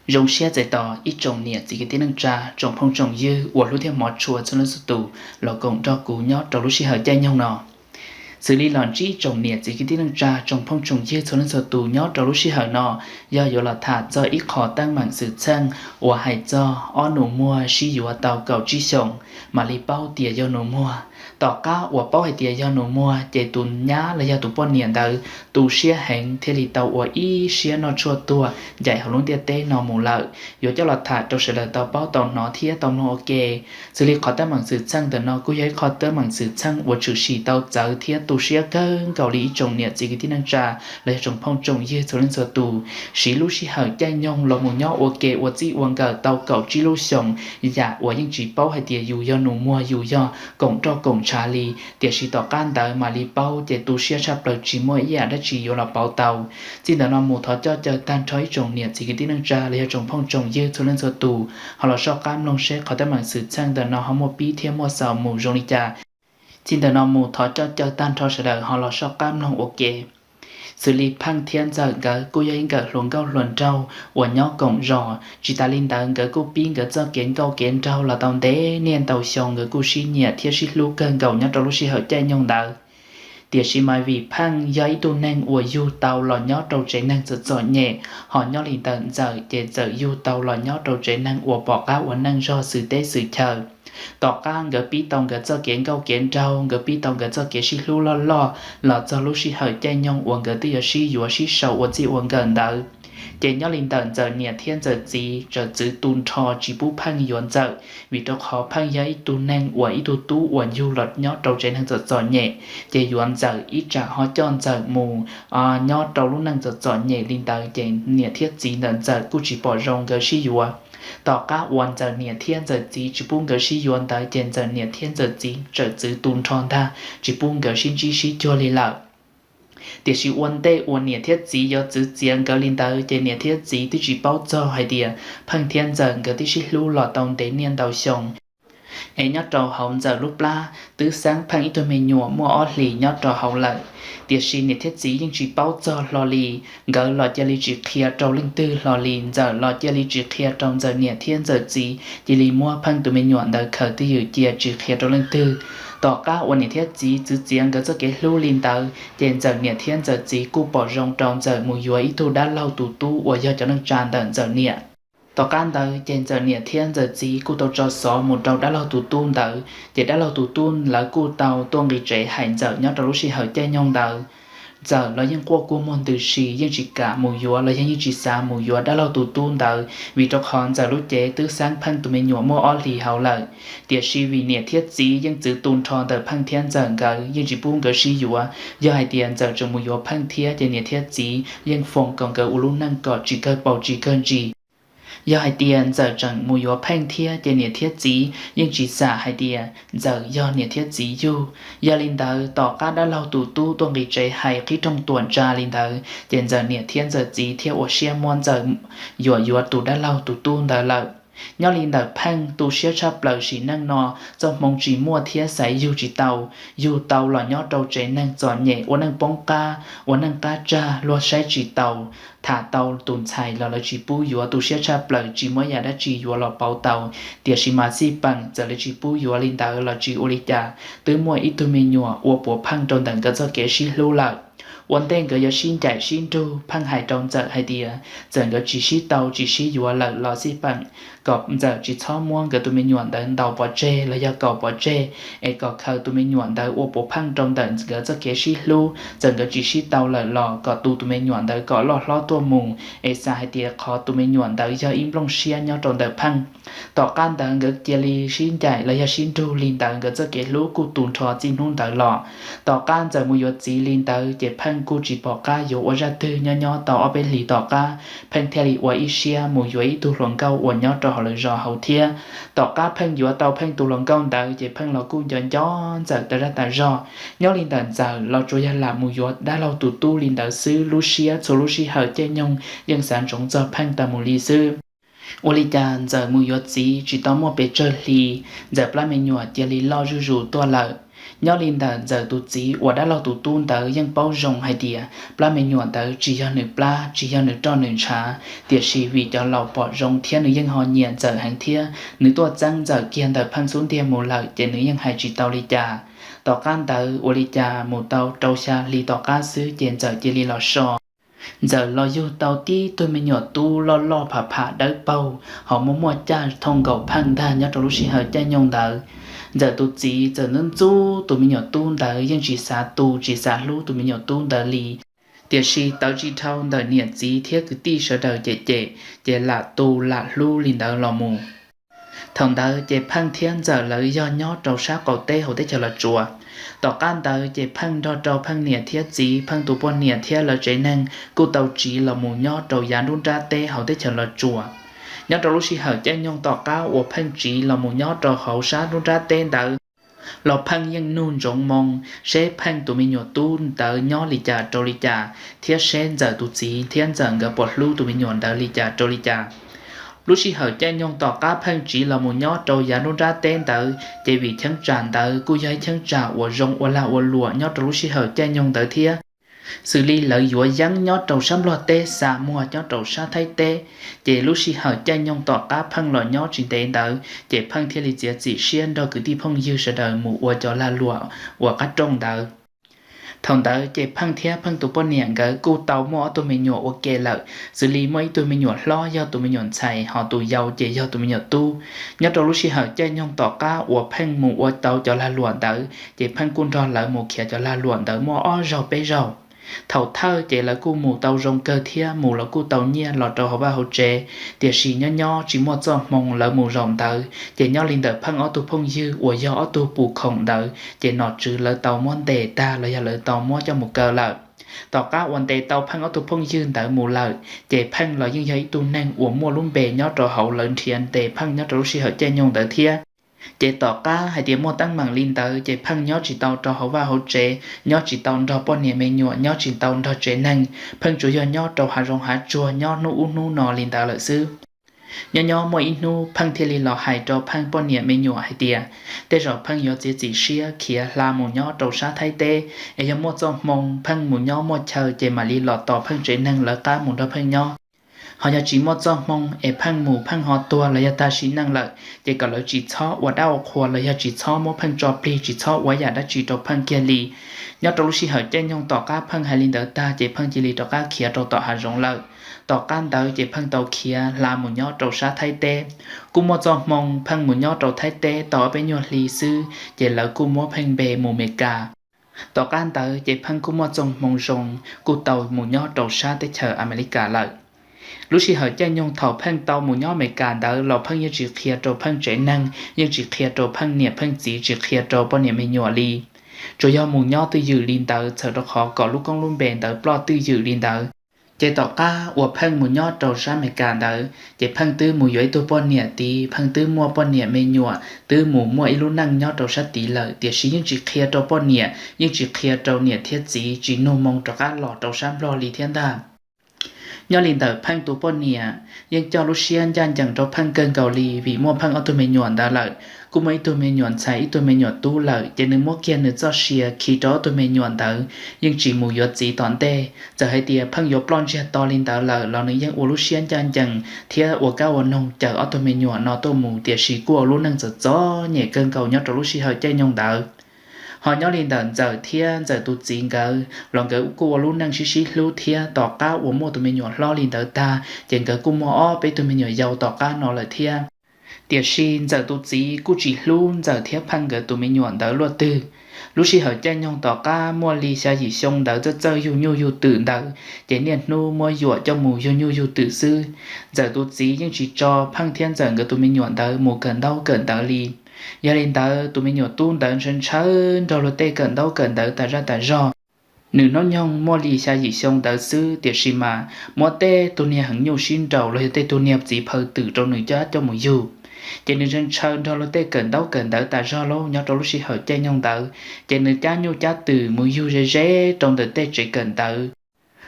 Zoo siab txais tos ib tsoom niam txiv kwv tij neej tsa, tsoom phooj tsoom ywg uas hlub thiab hmov tshua txhua leej txhua tus los koom nrog kuv nyob rau lub sij hawm caij nyoog no. Xws li los ntsib tsoom niam txiv kwv tij neej tsa, tsoom phooj tsoom ywg txhua leej txhua tus nyob rau lub sij hawm no, yog yuav los tham txog ib qho teeb meem xwm txheej uas hais txog ob nus muag sib yuav tau kaum tsib xyoos mam li paub tias yog nus muag. Tom qab uas paub hais tias yog nus muag ces tus nyab los yog tus poj niam ntawd tu siab heev thiaj li tau ua ib siab noj tshuaj tuag ncaim hauv lub ntiaj teb no mus lawm. Yuav coj los tham rau sawv daws tau paub tau hnov thiab tau mloog ua ke. Xws li qhov teeb meem xwm txheej ntawm no kuj yog ib qho teeb meem xwm txheej uas tshwm sim tau txawv thiab tu siab kawg nkaus li ib tsoom niam txiv kwv tij neej tsa los yog tsoom phooj tsoom ywg txhua leej txhua tus. Siv lub sij hawm caij nyoog los mus nyob ua ke ua txij ua nkawm tau kaum tsib lub xyoos, yam uas yeej tsis paub hais tias yus yog nus muag yus yog koom roj koom ntshav li, tiam sis tom qab ntawd mam li paub ces tu siab tshaj plaws tsis muaj ib yam dab tsi yuav los pauv tau. Txij ntawm no mus thov coj caw tag nrho ib tsoom niam txiv kwv tij neej tsa los yog tsoom phooj tsoom ywg txhua leej txhua tus ho los soj qab mloog seb qhov teeb meem xwm txheej ntawm no ho muaj pib thiab muaj xaus mus zoo li cas. Txij ntawm no mus thov coj caw tag nrho sawv daws ho los soj qab mloog ua ke. Xws li Pheej thiab Ntxawm nkawd kuj yog ib nkawm hluas nkauj hluas nraug uas nyob koom zos. Tsis tas li ntawd nkawd kuj pib nkawd txoj kev nkauj kev nraug los tau ntev niaj ntau xyoo, nkawd kuj sib nyiam thiab sib hlub kawg nkaus nyob rau lub sij hawm caij nyoog ntawd. Tiam sis mas vim Pheej yog ib tug neeg uas yug tau los nyob rau tsev neeg txom txom nyem, ho nyob li ntawm Ntxawm ces Ntxawm yug tau los nyob rau tsev neeg uas pom qab ua neej zog xwm teb xwm chaw. Tom qab nkawd pib tau nkawd txoj kev nkauj kev nraug, nkawd pib tau nkawd txoj kev sib hlub loj loj los txog lub sij hawm caij nyoog uas nkawd twb yuav sib yuav sib sau ua txij ua nkawm ntawd, ces nyob li ntawm Ntxawm niam thiab Ntxawm txiv txawm txwv tu nrho tsis pub Pheej yuav Ntxawm, vim rau qhov Pheej yog ib tug neeg uas ib tug tub uas yug los nyob rau tsev neeg txom txom nyem, ces yuav Ntxawm ib tsam ho coj Ntxawm mus nyob rau lub neej txom txom nyem li ntawd ces niam thiab txiv ntawm Ntxawm kuj tsis pom zoo nkawd sib yuav. Tom qab uas Ntxawm niam thiab Ntxawm txiv tsis pub nkawd sib yuav ntawd ces Ntxawm niam thiab Ntxawm txiv txawm txwv tu nrho ntag, tsis pub nkawd sib ntsib sib cuag li lawm. Tiam sis ua ntej uas niam thiab txiv yuav txwv txiav nkawd li ntawd ces niam thiab txiv twb tsis paub txog hais tias Pheej thiab Ntxawm nkawd twb sib hlub los tau ntev niaj ntau xyoo, es nyob rau hauv Ntxawm lub plab twb xeeb Pheej ib tug me nyuam muaj ob hlis nyob rau hauv lawm. Tiam sis niam thiab txiv yeej tsis paub txog hlo li, nkawd los cia li tsis qhia rau leej twg hlo li, Ntxawm los cia li tsis qhia rau Ntxawm niam thiab Ntxawm txiv, cia li muab Pheej tus me nyuam ntawd khaws twj ywm cia tsis qhia rau leej twg. Tom qab uas niam thiab txiv txwv txiav nkawd txoj kev hlub li ntawd ces Ntxawm niam thiab Ntxawm txiv kuj pom zoo rau Ntxawm mus yuav ib tug dab laug tus tub uas yog cov neej tsa ntawm Ntxawm niam. Tom qab ntawd ces Ntxawm niam thiab Ntxawm txiv kuj tau tso xov mus rau dab laug tus tub ntawd, ces dab laug tus tub lawv kuj tau tuaj nqis tsev hais Ntxawm nyob rau lub sij hawm caij nyoog ntawd. Ntxawm los yeej quaj kua muag ntws si, yeej tsis kam mus yuav los yog yeej tsis xav mus yuav dab laug tus tub ntawd, vim rau qhov Ntxawm lub cev twb xeeb Pheej tus me nyuam muaj ob hlis hauv lawm. Tiam sis vim niam thiab txiv yeej txwv tu nrho ntawm Pheej thiab Ntxawm nkawd yeej tsis pub nkawd sib yuav, yog hais tias Ntxawm tseem mus yuav Pheej thiab ces niam thiab txiv yeej foom kom nkawd ua lub neej kom tsis kawg paus tsis kawg ntsis. Yog hais tias Ntxawm tseem mus yuav Pheej thiab ces niam thiab txiv yeej tsis xam hais tias Ntxawm yog niam thiab txiv yug. Yog li ntawd tom qab dab laug tus tub tuaj nqis tsev hais qhib rooj tuam ntsa li ntawd ces Ntxawm niam thiab Ntxawm txiv thiaj ua siab muab Ntxawm yuam yuav tus dab laug tus tub ntawd lawm. Nyob li ntawm Pheej tu siab tshaj plaws sim neej no, txoj hmoo tsis muaj thiab xaiv yug tsis tau, yug tau los nyob rau tsev neeg txom nyem ua neej poob qab ua neej qab tsag luag saib tsis taus, tham tau tus ntxhais los lawv tsis pub yuav, tu siab tshaj plaws tsis muaj yam dab tsi yuav los pauv tau. Tiam sis mas xij peem txawm lawv tsis pub yuav li ntawd los tsis ua li cas, twb muaj ib tug me nyuam ua puav pheej rau ntawm nkawd txoj kev sib hlub lawm. Ua ntej nkawd yuav sib ncaim sib nrug, Pheej hais rau Ntxawm hais tias txawm nkawd tsis sib tau tsis sib yuav lawm los xij peem kom Ntxawm tsis txhob muab nkawd tus me nyuam ntawd ntaus pov tseg los yog kaum pov tseg, es kom khaws tus me nyuam ntawd ua puav pheej rau ntawm nkawd txoj kev sib hlub. Txawm nkawd tsis sib tau lawm los kom tu tus me nyuam ntawd kom loj hlob tuaj mus, es xav hais tias qhov tus me nyuam ntawd yog ib nplooj siab nyob rau ntawm Pheej. Tom qab ntawd nkawd cia li sib ncaim los yog sib nrug li ntawd, nkawd txoj kev hlub kuj tu nrho txij hnub ntawd los. Tom qab Ntxawm mus yuav txiv li ntawd ces Pheej kuj tsis pom qab yuav ua zaj twg, nyob nyob tau ob peb hlis tom qab Pheej thiaj li ua ib siab mus yuav ib tug hluas nkauj uas nyob rau hauv lawv zos hauv thiab. Tom qab Pheej yuav tau Pheej tus hluas nkauj ntawd ces Pheej los kuj nco nco Ntxawm tas zaj tas zog. Nyob li ntawm Ntxawm los tsuas yog lam mus yuav dab laug tus tub li ntawd xwb, lub siab txhua lub sij hawm caij nyoog yeej xav ntsoov txog Pheej tas mus li xwb. Ua li cas Ntxawm mus yuav txiv tsis tau muaj pes tsawg hli, Ntxawm plab me nyuam cia li loj zuj zus tuaj lawm. Nyob li ntawm Ntxawm tus txiv uas dab laug tus tub ntawd yeej paub zoo hais tias plab me nyuam ntawd tsis yog nws plab, tsis yog nws roj nws ntshav, tiam sis vim cov laus pom zoo thiab nws yeej ho nyiam Ntxawm heev thiab nws tuaj txeeb Ntxawm kiag ntawm Pheej xub ntiag mus lawm ces nws yeej hais tsis tau li cas. Tom qab ntawd ua li cas mus tau rau xya hli tom qab xwb ces Ntxawm cia li los so. Ntxawm los yug tau tib tug me nyuam tub loj loj pham pham dawb paug ho muaj muaj caj thooj nkaus Pheej ntag. Nyob rau lub sij hawm caij nyoog ntawd, Ntxawm tus txiv txawm ntxub ntxub tus me nyuam tub ntawd, yeej tsis xav tu tsis xav hlub tus me nyuam tub ntawd li. Tiam sis tawv tsis dhau ntawm niam txiv thiab kwv tij sawv daws cem cem, ces lam tu lam hlub li ntawd los mus. Thaum ntawd ces Pheej thiab Ntxawm lawv yog nyob rau sab qaum teb hauv teb chaws Los Tsuas. Tom qab ntawd ces Pheej nrog rau Pheej niam thiab txiv, Pheej tus poj niam thiab lawv tsev neeg kuj tau tsiv los mus nyob rau yav nruab nrab teb hauv teb chaws Los Tsuas. Nyob rau lub sij hawm caij nyoog tom qab uas Pheej tsiv los mus nyob rau hauv sab nruab nrab teb ntawd los Pheej yeej nug ntsoov moo seb Pheej tus me nyuam tub ntawd nyob li cas rau li cas thiab seb Ntxawm tus txiv thiab Ntxawm nkawd puas hlub tus me nyuam ntawd li cas rau li cas. Lub sij hawm caij nyoog tom qab Pheej tsiv los mus nyob rau yav nruab nrab teb ntawd ces vim cheeb tsam ntawd kuj yog ib cheeb tsam uas zoo ua lag ua luam nyob rau lub sij hawm caij nyoog ntawd thiab. Xws li lawv yuav yeeb nyob rau sab Nplog teb xa muag nyob rau sab Thaib teb, ces lub sij hawm caij nyoog tom qab Pheej los nyob tsis ntev ntawd ces Pheej thiaj li txiav txim siab nrog kwv tij phooj ywg sawv daws mus ua cov lag luam uas qab rooj ntawd. Thaum ntawd ces Pheej thiab Pheej tus poj niam nkawd kuj tau muaj ob tug me nyuam ua ke lawm, xws li muaj ib tug me nyuam hlob yog tus me nyuam ntxhais, ho tus yau ces yog tus me nyuam tub. Nyob rau lub sij hawm caij nyoog tom qab uas Pheej mus ua tau cov lag luam ntawd ces Pheej kuj nrog lawv mus khiav cov lag luam ntawd muaj ob zaug peb zaug. Thaum thawj ces lawv kuj mus tau zoo kawg thiab mus los kuj tau nyiaj los rau hauv vaj hauv tsev, tiam sis nyob nyob tsis muaj txoj hmoo lawv mus zaum ntawd ces nyob li ntawm Pheej ob tug phooj ywg uas yog ob tug pus khoom ntawd ces nom tswv lawv tau muab ntes tag los yog lawv tau muab coj mus kaw lawm. Tom qab uas ntes tau Pheej ob tug phooj ywg ntawd mus lawm ces Pheej los yeej yog ib tug neeg uas muaj lub npe nyob rau hauv lawv nrhiav ntes Pheej nyob rau lub sij hawm caij nyoog ntawd thiab. Ces tom qab hais tias muaj teeb meem li ntawd ces Pheej nyob tsis tau rau hauv vaj hauv tsev, nyob tsis tau nrog poj niam me nyuam, nyob tsis tau nrog tsev neeg, Pheej tsuas yog nyob rau hav zoov hav tsuag nyob hnub ub hnub no li ntawd lawm xwb. Nyob nyob muaj ib hnub Pheej thiaj li los hais rau Pheej poj niam me nyuam hais tias tej zaum Pheej yuav txiav txim siab khiav hla mus nyob rau sab Thaib teb, es yog muaj txoj hmoo Pheej mus nyob muaj chaw ces mam li los tos Pheej tsev neeg lawv qab mus nrog Pheej nyob. Ho yog tsis muaj txoj hmoo es Pheej mus Pheej ho tuag los yog tag sim neej lawm ces kom lawv tsis txhob ua dab ua qhua los yog tsis txhob muab Pheej tso plig, tsis txhob ua yam dab tsi rau Pheej kiag li. Nyob rau lub sij hawm caij nyoog tom qab Pheej hais li ntawd tag ces Pheej cia li rov qab khiav rau tom hav zoov lawm. Tom qab ntawd ces Pheej tau khiav hla mus nyob rau sab Thaib teb. Kuj muaj txoj hmoo Pheej mus nyob rau Thaib teb tau ob peb nyuag hli xwb ces lawv kuj muab Pheej npe mus Meskas. Tom qab ntawd ces Pheej kuj muaj txoj hmoo zoo kuj tau mus nyob rau sab teb chaws Amelikas lawm. Lub sij hawm caij nyoog thaum Pheej tau mus nyob Amelikas ntawd los Pheej yeej tsis qhia rau Pheej tsev neeg, yeej tsis qhia rau Pheej niam Pheej txiv, tsis qhia rau poj niam me nyuam li. Tsuas yog mus nyob twj ywm li ntawd txhawm rau qhov kom lub koob lub npe ntawd ploj twj ywm li ntawd. Ces tom qab uas Pheej mus nyob rau sab Amelikas ntawd ces Pheej twb mus yuav ib tug poj niam tid, Pheej twb muaj poj niam me nyuam, twb mus muaj ib lub neej nyob rau sab tid lawm, tiam sis yeej tsis qhia rau poj niam, yeej tsis qhia rau niam thiab txiv, tsis nug moo rov qab los rau sab Nplog li thiab ntag. Nyob li ntawm Pheej tus poj niam yeej coj lub siab ncaj ncees rau Pheej kawg nkaus li vim muaj Pheej ob tug me nyuam ntawd lawm, kuj muaj ib tug me nyuam ntxhais ib tug me nyuam tub lawm, ces nws muab kiag nws txoj sia khi rau ob tug me nyuam ntawd, yeej tsis mus yuav txiv tom ntej. Txawm hais tias Pheej yuav ploj ntsiag to li ntawd lawm los nws yeej ua lub siab ncaj ncees thiab ua kab ua noog cawm ob tug me nyuam no tuaj mus, tiam sis kuj ua lub neej txom txom nyem kawg nkaus nyob rau lub sij hawm caij nyoog ntawd. Ho nyob li ntawm Ntxawm thiab Ntxawm tus txiv nkawd los nkawd kuj ua lub neej sib sib hlub thiab, tom qab uas muaj tus me nyuam hlob li ntawd tag ces nkawd kuj muaj ob peb tug me nyuam yau tom qab no lawm thiab. Tiam sis Ntxawm tus txiv kuj tsis hlub Ntxawm thiab Pheej nkawd tus me nyuam ntawd luaj twg. Lub sij hawm caij nyoog tom qab muaj li xya yim xyoo ntawd txawj txawj yug nyuj yug twm ntawd, ces niaj hnub muab yuam coj mus yug nyuj yug twm xwb. Ntxawm tus txiv yeej tsis tso Pheej thiab Ntxawm nkawd tus me nyuam ntawd mus kawm ntaub kawm ntawv li. Yog li ntawd tus me nyuam tub ntawd ntshaw ntshaw nrog luag tej kawm ntaub kawm ntawv tas zaj tas zog. Nws hnub nyoog muaj li xya yim xyoo ntawd xwb, tiam sis mas muab tej tug niag heev nyuj sib nraus los yog tej tug niag txiv phaw twm rau nws coj coj mus yug. Ces nws ntshaw ntshaw nrog luag tej kawm ntaub kawm ntawv tas zog lauj. Nyob rau lub sij hawm caij nyoog ntawd ces nws cab nyuj cab twm mus yug ze ze rau ntawm tej tsev kawm ntawv,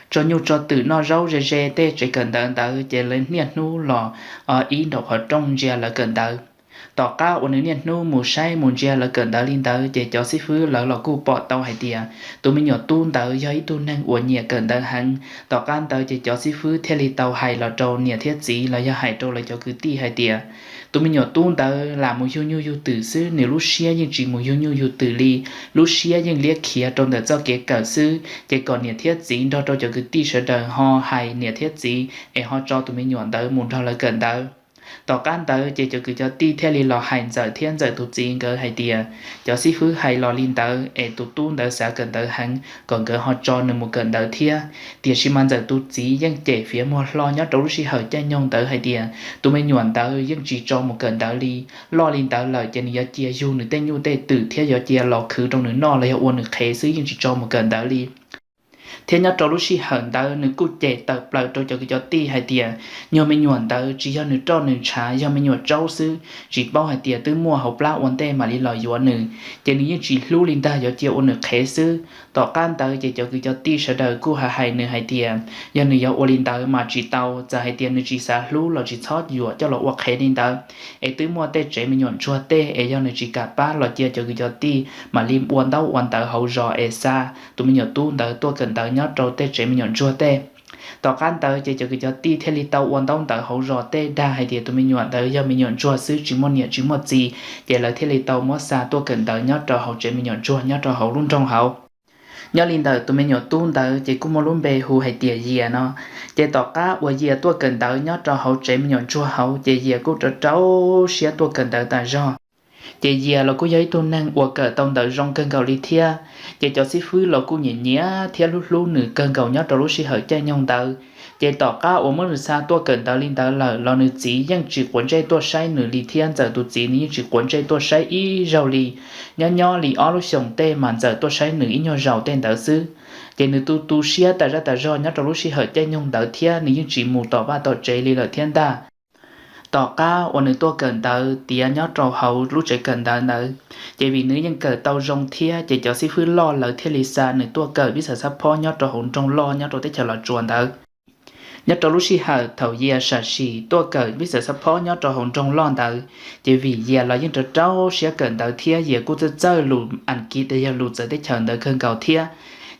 tso nyuj tso twm noj zaub ze ze tej tsev kawm ntawv ntawd, ces lawv niaj hnub los ib nraum qhov rooj ntsia lawv kawm ntawv. Tom qab uas nws niaj hnub mus saib mus ntsia lawv kawm ntawv li ntawd ces cov xib fwb lawv los kuj pom tau hais tias tus me nyuam tub ntawd yog ib tug neeg uas nyiam kawm ntawv heev. Tom qab ntawd ces cov xib fwb thiaj li tau hais los rau niam thiab txiv los yog hais rau lawv cov kwv tij hais tias tus me nyuam tub ntawd lam mus yug nyuj yug twm xwb, nws lub siab yeej tsis mus yug nyuj yug twm li, lub siab yeej liab khiav rau ntawm txoj kev kawm xwb. Ces kom niam thiab txiv nrog rau cov kwv tij sawv daws ho hais niam thiab txiv es ho tso tus me nyuam ntawd mus nrog lawv kawm ntawv. Tom qab ntawd ces cov kwv cov tij thiaj li los hais Ntxawm thiab Ntxawm tus txiv nkawd hais tias cov xib fwb hais los li ntawd es tus tub ntawd xav kawm ntawv heev, kom nkawd ho tso nws mus kawm ntawv thiab. Tiam sis mas Ntxawm tus txiv yeej cem fiav muag hlo nyob rau lub sij hawm caij nyoog ntawd hais tias tus me nyuam ntawd yeej tsis tso mus kawm ntawv li. Loj li ntawd lawm ces nws yuav cia yug nws tej nyuj tej twm thiab yuav cia los khwv rau nws noj los yog ua nws qhev xwb, yeej tsis tso mus kawm ntawv li. Thiab nyob rau lub sij hawm ntawd nws kuj cem tawm plaws rau cov kwv cov tij hais tias nyuag me nyuam ntawd tsis yog nws roj nws ntshav, yog me nyuam tsaub xwb, tsis paub hais tias twb muaj hauv plab ua ntej mam li los yuav nws, ces nws yeej tsis hlub li ntag, yuav cia ua nws qhev xwb. Tom qab ntawd ces cov kwv cov tij sawv daws kuj hais hais nws hais tias yog nws yuav ua li ntawd mas tsis tau, txawm hais tias nws tsis xav hlub los tsis txhob yuam coj los ua qhev li ntawd. Es twb muaj tej tsev me nyuam ntsuag tej es yog nws tsis kam pab los cia cov kwv cov tij mam li ua ntaub ua ntawv hauv zos es xa tus me nyuam tub ntawd tuaj kawm ntawv nyob rau tej tsev me nyuam ntsuag tej. Tom qab ntawd ces cov kwv cov tij thiaj li tau ua ntaub ntawv hauv zos tej dag hais tias tus me nyuam ntawd yog me nyuam ntsuag xwb, tsis muaj niam tsis muaj txiv, ces lawv thiaj li tau muab xa tuaj kawm ntawv nyob rau hauv tsev me nyuam ntsuag nyob rau hauv lub nroog hauv. Nyob li ntawm tus me nyuam tub ntawd ces kuj muaj lub npe hu hais tias Yias no. Ces tom qab uas Yias tuaj kawm ntawv nyob rau hauv tsev me nyuam ntsuag hauv ces Yias kuj rau rau siab tuaj kawm ntawv tas zog. Ces Yias los kuj yog ib tug neeg uas kawm tau ntawv zoo kawg nkaus li thiab. Ces cov xib fwb los kuj nyiam nyiam thiab hlub hlub nws kawg nkaus nyob rau lub sij hawm caij nyoog ntawd. Ces tom qab uas muab nws xa tuaj kawm ntawv li ntawd lawm los nws txiv yeej tsis quav ntsej tuaj saib nws li thiab Ntxawm tus txiv nws yeej tsis quav ntsej tuaj saib ib zaug li. Nyob nyob li ob lub xyoos tej mas Ntxawm tuaj saib nws ib nyuag zaus tej ntawd xwb. Ces nws tu tu siab tas zaj tas zog nyob rau lub sij hawm caij nyoog ntawd thiab nws yeej tsis mus tom vaj tom tsev li lawm thiab ntag. Tom qab uas nws tuaj kawm ntawv tiav nyob rau hauv lub tsev kawm ntawv ntawd, ces vim nws yeej kawm tau zoo thiab ces cov xib fwb loj lawv thiaj li xa nws tuaj kawm vib xav xab phob nyob rau hauv nroog loj nyob rau teb chaws Los Tsuas ntawd. Nyob rau lub sij hawm thaum Yias sam sim tuaj kawm vib xav xab phob nyob rau hauv nroog loj ntawd, ces vim Yias los yeej rau rau siab kawm ntawv thiab Yias kuj txawj txawj lus Askiv los yog lus txawv teb chaws ntawd kawg nkaus thiab.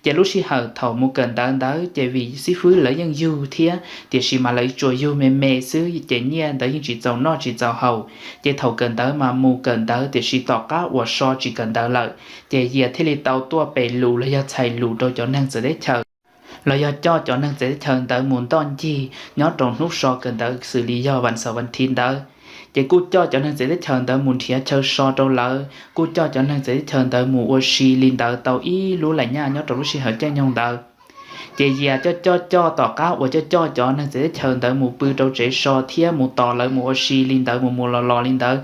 Ces lub sij hawm thaum mus kawm ntawv ntawd ces vim xib fwb lawv yeej yug thiab tiam sis mas lawv tsuas yug me me xwb ces nyiaj ntawd yeej tsis txaus noj tsis txaus haus. Ces thaum kawm ntawv mas mus kawm ntawv tiam sis tom qab uas so tsis kawm ntawv lawm, ces Yias thiaj li tau tuaj pem lus los yog txhais lus rau cov neeg txawv teb chaws, los yog coj cov neeg txawv teb chaws ntawd mus ntoj ncig nyob rau hnub so kawm ntawv xws li yog vas xaum vas thiv ntawd. Ces kuj coj cov neeg txawv teb chaws ntawd mus nrhiav chaw so rau lawv, kuj coj cov neeg txawv teb chaws ntawd mus ua si li ntawd tau ib lub lais nyaj nyob rau lub sij hawm caij nyoog ntawd. Ces Yias coj coj coj tom qab uas coj coj cov neeg txawv teb chaws ntawd mus pw rau tsev so thiab mus tos lawv mus ua si li ntawd mus mus los los li ntawd.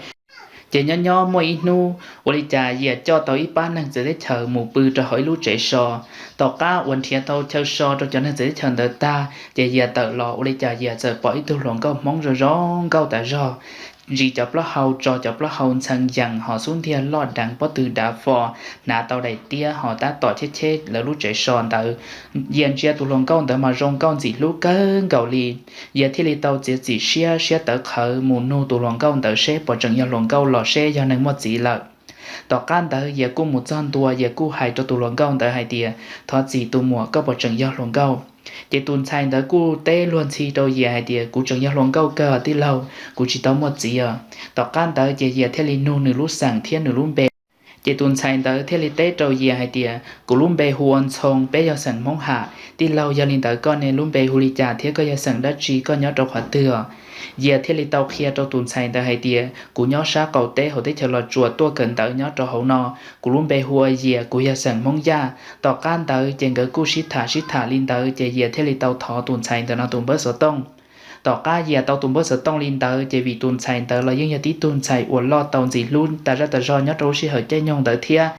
Ces nyob nyob muaj ib hnub ua li cas Yias coj tau ib pab neeg txawv teb chaws mus pw rau hauv ib lub tsev so. Tom qab uas nrhiav tau chaw so rau cov neeg txawv teb chaws ntawd tag ces Yias tawm los ua li cas Yias txawm pom ib tug hluas nkauj Hmoob zoo zoo nkauj tas zog, ntsis cov plaub hau tso cov plaub hau ntxhee yees ho xub ntiag loj deev pob tw dav fo, hnav tau daim tiab ho tab tom cheb cheb lawv lub tsev so ntawd. Yias ntsia tus hluas nkauj ntawd mas zoo nkauj ntxim hlub kawg nkaus li. Yias thiaj li tau txiav txim siab siab tawv qhawv mus nug tus hluas nkauj ntawd seb puas tseem yog hluas nkauj los seb yog neeg muaj txiv lawm. Tom qab ntawd Yias kuj mus txog ntua Yias kuj hais rau tus hluas nkauj ntawd hais tias thov txim tus muam, koj puas tseem yog hluas nkauj? Ces tus ntxhais ntawd kuj teb luag ntxhi rau Yias hais tias kuv tseem yog hluas nkauj kawg tij laug, kuv tsis tau muaj txiv os. Tom qab ntawd ces Yias thiaj li nug nws lub xeem thiab nws lub npe. Ces tus ntxhais ntawd thiaj li teb rau Yias hais tias kuv lub npe hu ua Ntxhoo, peb yog xeem Hmoob Ham. Tij laug, yog li ntawd koj ne, lub npe hu li cas thiab koj yog xeem dab tsi, koj nyob rau qhov twg os? Yias thiaj li tau qhia rau tus ntxhais ntawd hais tias kuv nyob sab qaum teb hauv teb chaws Los Tsuas tuaj kawm ntawv nyob rau hauv no, kuv lub npe hu ua Yias, kuv yog xeem Hmoob Yaj. Tom qab ntawd ces nkawd kuj sib tham sib tham li ntawd ces Yias thiaj li tau thov tus ntxhais ntawd no tus npawb xov tooj. Tom qab Yias tau tus npawb xov tooj li ntawd ces vim tus ntxhais ntawd los yeej yog tib tug ntxhais uas loj tau ntxim hlub tas zaj tas zog nyob rau lub sij hawm caij nyoog ntawd thiab.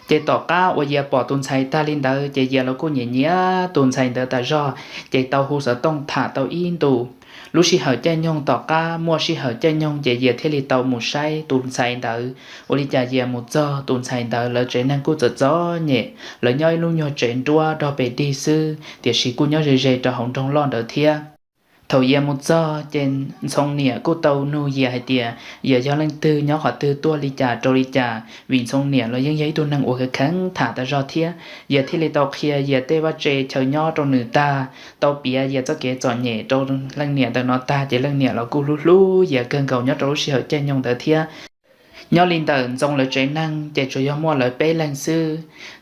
Ces tom qab uas Yias pom tus ntxhais tag li ntawd ces Yias los kuj nyiam nyiam tus ntxhais ntawd tas zog, ces tau hu xov tooj tham tau ib ntus. Lub sij hawm caij nyoog tom qab muaj sij hawm caij nyoog ces Yias thiaj li tau mus saib tus ntxhais ntawd. Ua li cas Yias mus txog tus ntxhais ntawd lawv tsev neeg kuj txom txom nyem, lawv nyob ib lub nyuag tsev nruab dog pes dig xwb tiam sis kuj nyob ze ze rau hauv nroog loj ntawd thiab. Thaum Yias mus txog ces Ntxhoo niam kuj tau nug Yias hais tias Yias yog leej twg, nyob qhov twg, tuaj li cas rau li cas, vim Ntxhoo niam los yeej yog ib tug neeg uas kheev kheev tham tas zog thiab. Yias thiaj li tau qhia Yias tej vaj tse chaw nyob rau nws tag, tau piav Yias txoj kev txom nyem rau leej niam ntawm no tag ces leej niam los kuj hlub hlub Yias kawg nkaus nyob rau lub sij hawm caij nyoog ntawd thiab. Nyob li ntawm Ntxoo lawv tsev neeg ces tsuas yog muaj lawv peb leeg xwb,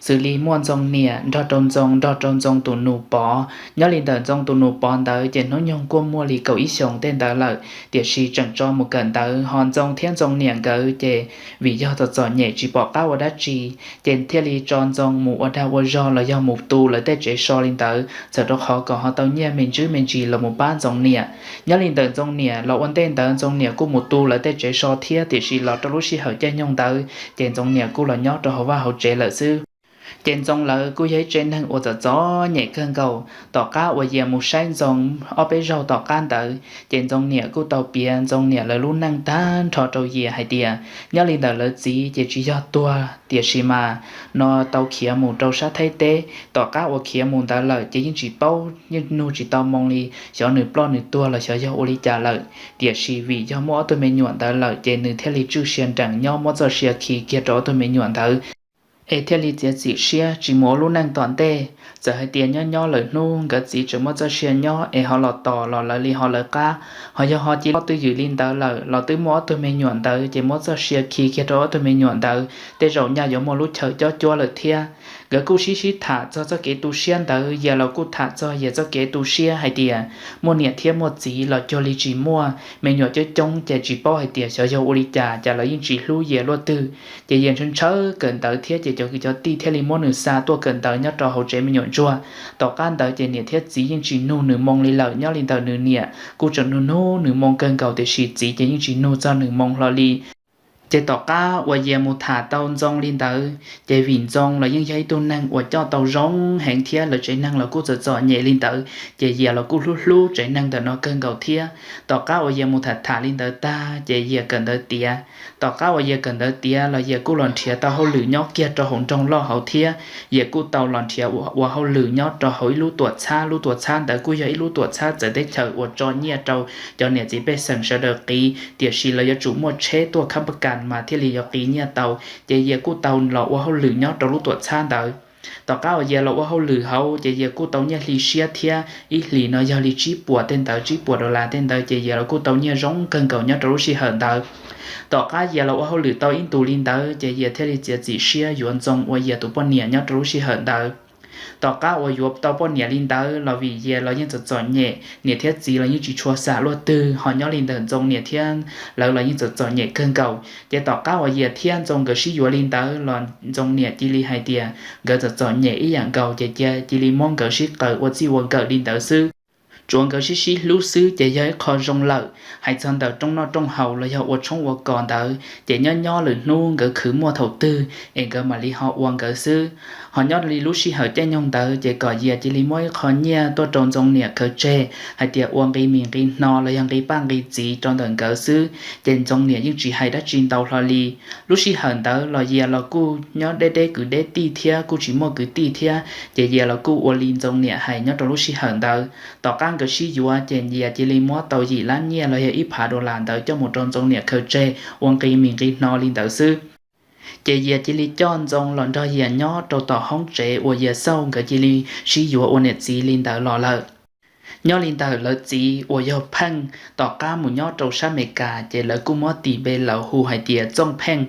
xws li muaj Ntxoo niam nrog rau Ntxoo, nrog rau Ntxoo tus nus Pov. Nyob li ntawm Ntxoo tus nus Pov ntawd ces hnub nyoog kuj muaj li kaum ib xyoos tej ntawd lawm, tiam sis tseem tso mus kawm ntawv. Ho Ntxoo thiab Ntxoo niam nkawd ces vim yog txom txom nyem tsis pom qab ua dab tsi, ces thiaj li tso Ntxoo mus ua dag ua zog los yog mus tu lawv tej tsev so li ntawd, txawm rau qhov kom ho tau nyiaj me ntsis me ntsis los mus pab Ntxoo niam. Nyob li ntawm Ntxoo niam los ua ntej ntawd Ntxoo niam kuj mus tu lawv tej tsev so thiab, tiam sis los rau lub sij hawm caij nyoog ntawd ces Ntxoo niam kuj los nyob rau hauv vaj hauv tsev lawm xwb. Ces Ntxoo lawv kuj yog ib tsev neeg uas txom txom nyem kawg nkaus. Tom qab uas Yias mus saib Ntxoo ob peb zaug tom qab ntawd ces Ntxoo niam kuj tau piav Ntxoo niam lawv lub neej tag nrho rau Yias hais tias nyob li ntawm lawv txiv ces tsis yog tuag, tiam sis mas no tau khiav mus rau sab Thaib teb. Tom qab uas khiav mus ntawd lawm ces yeej tsis paub, yeej nug tsis tau moo li xyov nws ploj nws tuag los xyov yog ua li cas lawm, tiam sis vim yog muaj ob tug me nyuam ntawd lawm ces nws thiaj li tswj sia nrees nyob muab txoj sia khi kiag rau ob tug me nyuam ntawd, es thiaj li txiav txim siab tsis mus ua lub neej tom ntej. Txawm hais tias nyob nyob lawm hnub nkawd txiv tseem muaj txoj sia nyob es ho los tos los lawv li ho lawv qab, ho yog ho cia li twj ywm li ntawd lawm los twb muaj ob tug me nyuam ntawd ces muab txoj sia khi kiag rau ob tug me nyuam ntawd tej zaum nyaj yuav muaj lub chaw cob cuab lawm thiab. Nkawd kuj sib sib tham txog txoj kev tu siab ntawd, Yias los kuj tham txog Yias txoj kev tu siab hais tias muaj niam thiab muaj txiv los cuag li tsis muaj, me nyuam coob coob ces tsis paub hais tias xyov yog ua li cas, cas lawv yeej tsis hlub Yias luaj twg. Ces Yias ntshaw ntshaw kawm ntawv thiab ces cov kwv cov tij thiaj li muab nws xa tuaj kawm ntawv nyob rau hauv tsev me nyuam ntsuag. Tom qab ntawd ces niam thiab txiv yeej tsis nug nws moo li lawm. Nyob li ntawm nws niam kuj tseem nug nug nws moo kawg nkaus tiam sis txiv ces yeej tsis nug txog nws moo hlo li. Ces tom qab uas Yias mus tham tau Ntxoo li ntawd ces vim Ntxoo los yeej yog ib tug neeg uas coj tau zoo heev thiab lawv tsev neeg los kuj txom txom nyem li ntawd ces Yias los kuj hlub hlub tsev neeg ntawm no kawg nkaus thiab. Tom qab uas Yias mus tham tham li ntawd tag ces Yias kawm ntawv tiav. Tom qab uas Yias kawm ntawv tiav los Yias kuj los nrhiav tau hauj lwm nyob kiag rau hauv nroog loj hauv thiab. Yias kuj tau los nrhiav ua hauj lwm nyob rau hauv ib lub tuam txhab. Lub tuam txhab ntawd kuj yog ib lub tuam txhab txawv teb chaws uas tso nyiaj rau cov niam txiv pej xeem sawv daws qiv, tiam sis lawv yuav tsum muaj tsheb tuaj khab pas kas mas thiaj li yuav qiv nyiaj tau. Ces Yias kuj tau los ua hauj lwm nyob rau lub tuam txhab ntawd. Tom qab uas Yias los ua hauj lwm hauv ces Yias kuj tau nyiaj hli siab thiab, ib hlis no yog li tsib puas tej ntawd, tsib puas dollar tej ntawd ces Yias los kuj tau nyiaj zoo kawg nkaus nyob rau lub sij hawm ntawd. Tom qab Yias los ua hauj lwm tau ib ntus li ntawd ces Yias thiaj li txiav txim siab yuav Ntxoo ua Yias tus poj niam nyob rau lub sij hawm ntawd. Tom qab uas yuav tau poj niam li ntawd los vim Yias los yeej txom txom nyem, niam thiab txiv los yeej tsis tshua xam luaj twg, ho nyob li ntawm Ntxoo niam thiab lawv los yeej txom txom nyem kawg nkaus. Ces tom qab uas Yias thiab Ntxoo nkawd sib yuav li ntawd los Ntxoo niam cia li hais tias nkawd txom txom nyem ib yam nkaus ces cia li muab nkawd sib qaws ua txij ua nkawm li ntawd xwb. Tsuav nkawd sib sib hlub xwb ces yog ib qho zoo lawm. Hais txog ntawm rooj noj rooj haus los yog ua tshoob ua kos ntawd ces nyob nyob lwm hnub nkawd khwv muaj thaum twg es nkawd mam li ho ua nkawd xwb. Ho nyob li lub sij hawm caij nyoog ntawd ces kom Yias cia li muab ib qho nyiaj tuaj rau Ntxoo niam khaws tseg hais tias ua nqi mis nqi hno los yog nqi paj nqi txiv rau ntawm nkawd xwb, ces Ntxoo niam yeej tsis hais dab tsi ntau hlo li. Lub sij hawm ntawd los Yias los kuj nyob deb deb kwv deb tij thiab kuj tsis muaj kwv tij thiab, ces Yias los kuj ua li Ntxoo niam hais nyob rau lub sij hawm ntawd. Tom qab nkawd sib yuav ces Yias cia li muab tau yim lab nyiaj los yog ib phav dollar ntawd coj mus rau Ntxoo niam khaws tseg ua nqi mis nqi hno li ntawd xwb. Ces Yias cia li coj Ntxoo los nrog Yias nyob rau tom hoob tsev uas Yias xauj nkawd cia li sib yuav ua niam txiv li ntawd los lawm. Nyob li ntawm lawv txiv uas yog Pheej, tom qab mus nyob rau sab Amelikas ces lawv kuj muab tis npe lawv hu hais tias Txooj Pheej.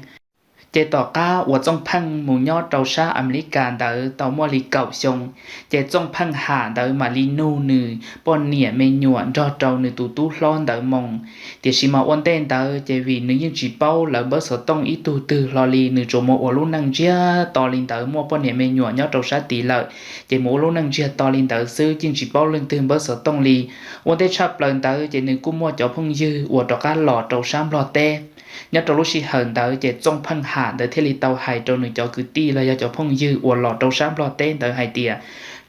Ces tom qab uas Txooj Pheej mus nyob rau sab Amelikas ntawd tau muaj li kaum xyoo, ces Txooj Pheej Ham ntawd mam li nug nws poj niam me nyuam nrog rau nws tus tub hlob ntawd moo. Tiam sis mas ua ntej ntawd ces vim nws yeej tsis paub lawv npawb xov tooj ib tug twg hlo li, nws tsuas mus ua lub neej ntsiag to li ntawd, muaj poj niam me nyuam nyob rau sab tid lawm, ces mus ua lub neej ntsiag to li ntawd xwb, yeej tsis paub leej twg npawb xov tooj li. Ua ntej tshaj plaws ntawd ces nws kuj muaj cov phooj ywg uas rov qab los rau sab Nplog teb. Nyob rau lub sij hawm ntawd ces Txooj Pheej Ham ntawd thiaj li tau hais rau nws cov kwv tij los yog cov phooj ywg uas los rau sab Nplog teb ntawd hais tias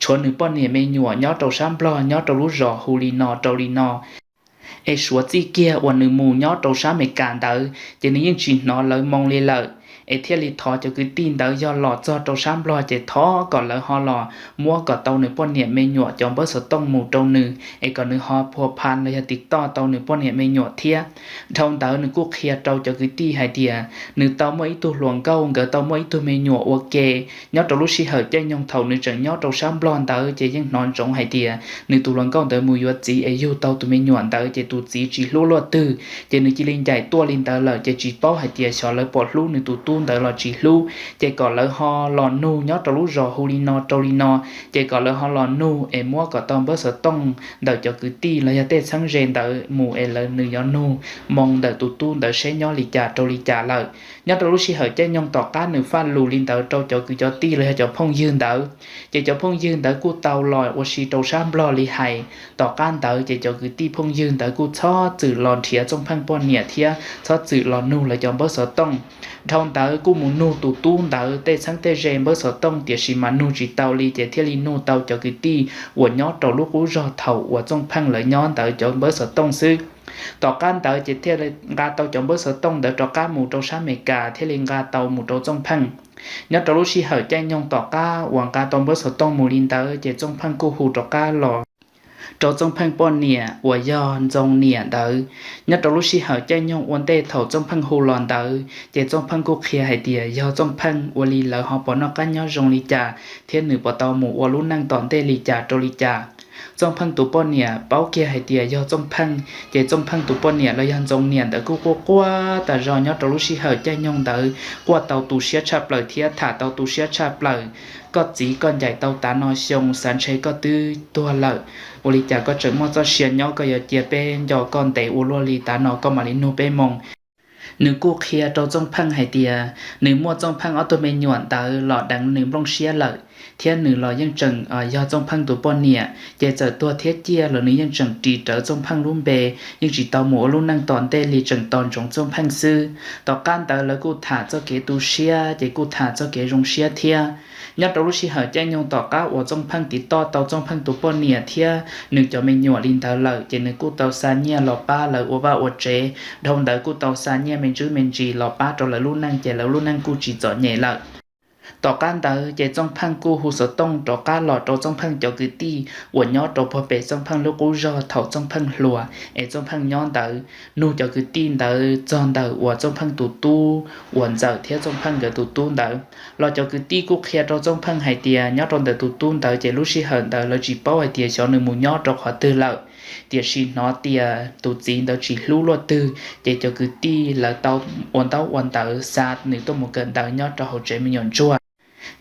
tshuav nws poj niam me nyuam nyob rau sab Nplog nyob rau lub zos hu li no rau li no, es suav txij kiag uas nws mus nyob rau sab Amelikas ntawd ces nws yeej tsis hnov lawv moo li lawm. es thiaj li thov cov kwv tij ntawd yog los txog rau sab Nplog ces thov kom lawv ho los muab kom tau nws poj niam me nyuam cov npawb xov tooj mus rau nws es kom nws ho phua pha los yog tiv toj tau nws poj niam me nyuam thiab. Dhau ntawd nws kuj qhia rau cov kwv tij hais tias nws tau muaj ib tug hluas nkauj, nkawd tau muaj ib tug me nyuam ua ke. Nyob rau lub sij hawm caij nyoog thaum nws tseem nyob rau sab Nplog ntawd ces yeej hnov ntsoov hais tias nws tus hluas nkauj ntawd mus yuav txiv es yug tau tus me nyuam ntawd ces tus txiv tsis hlub luaj twg, ces nws cia li ncaim tuaj li ntawd lawm ces tsis paub hais tias xyov lawv pom hlub nws tus tub ntawd los tsis hlub. Ces kom lawv ho los nug nyob rau lub zos hu li no rau li no, ces kom lawv ho los nug es muab kom tau npawb xov tooj ntawm cov kwv tij los yog tej txheeb ze ntawd mus es lawv, nws yuav nug moo ntawm tus tub ntawd seb nyob li cas rau li cas lawm. Nyob rau lub sij hawm caij nyoog tom qab nws faj lus li ntawd rau cov kwv cov tij los yog cov phooj ywg ntawd, ces cov phooj ywg ntawd kuj tau los ua si rau sab Nplog li hais. Tom qab ntawd ces cov kwv tij phooj ywg ntawd kuj txhob txwm los nrhiav Txooj Pheej poj niam thiab txhob txwm los nug lawv cov npawb xov tooj. Dhau ntawd kuj mus nug tus tub ntawd tej txheeb tej ze npawb xov tooj, tiam sis mas nug tsis tau li ces thiaj li nug tau cov kwv tij uas nyob rau lub qub zog thaum uas Txooj Pheej lawv nyob ntawd cov npawb xov tooj xwb. Tom qab ntawd ces thiaj li nqa tau cov npawb xov tooj ntawd rov qab mus rau sab Amelikas thiaj li nqa tau mus rau Txooj Pheej. Nyob rau lub sij hawm caij nyoog tom qab uas nqa tau npawb xov tooj mus li ntawd ces Txooj Pheej kuj hu rov qab los rau Txooj Pheej poj niam uas yog Ntxoo niam ntawd. Nyob rau lub sij hawm caij nyoog ua ntej thaum Txooj Pheej hu los ntawd ces Txooj Pheej kuj qhia hais tias yog Txooj Pheej ua li lawv ho puas noj qab nyob zoo li cas thiab nws puas tau mus ua lub neej tom ntej li cas rau li cas. Txooj Pheej tus poj niam paub kiag hais tias yog Txooj Pheej, ces Txooj Pheej tus poj niam los yog Ntxoo niam ntawd kuj quaj quaj tas zog. Nyob rau lub sij hawm caij nyoog ntawd quaj tau tu siab tshaj plaws thiab tham tau tu siab tshaj plaws. Koj txiv koj ncaim tau tav no xyoo xav ntshe koj twb tuag lawm, ua li cas koj tseem muaj txoj sia nyob, koj yuav cia peb nco koj ntev ua luaj li, tav no koj mam li nug peb moo. Nws kuj qhia rau Txooj Pheej hais tias nws muaj Txooj Pheej ob tug me nyuam ntawd los deev nws nplooj siab lawm, thiab nws los yeej tseem yog Txooj Pheej tus poj niam, ces txawm tuag thiab ciaj los nws yeej tseem ris rawv Txooj Pheej lub npe, yeej tsis tau mus ua lub neej tom ntej li, tseem tos ntsoov Txooj Pheej xwb. Tom qab ntawd lawv kuj tham txoj kev tu siab ces kuj tham txoj kev zoo siab thiab. Nyob rau lub sij hawm caij nyoog tom qab uas Txooj Pheej tiv toj tau Txooj Pheej tus poj niam thiab nws cov me nyuam li ntawd lawm ces nws kuj tau xa nyiaj los pab lawv ua vaj ua tsev. Dhau ntawd kuj tau xa nyiaj me ntsis me ntsis los pab rau lawv lub neej ces lawv lub neej kuj tsis txom nyem lawm. Tom qab ntawd ces Txooj Pheej kuj hu xov tooj rov qab los rau Txooj Pheej cov kwv tij uas nyob rau puag pem Txooj Pheej lub qub zog thaum Txooj Pheej hluas es Txooj Pheej nyob ntawd, nug cov kwv tij ntawd txog ntawm uas Txooj Pheej tus tub uas Ntxawm thiab Txooj Pheej nkawd tus tub ntawd, los cov kwv tij kuj qhia rau Txooj Pheej hais tias nyob rau ntawm tus tub ntawd ces lub sij hawm ntawd lawv tsis paub hais tias xyov nws mus nyob rau qhov twg lawm, tiam sis hnov tias tus txiv ntawd tsis hlub luaj twg ces cov kwv tij lawv tau ua ntaub ua ntawv xa nws tuaj mus kawm ntawv nyob rau hauv tsev me nyuam ntsuag.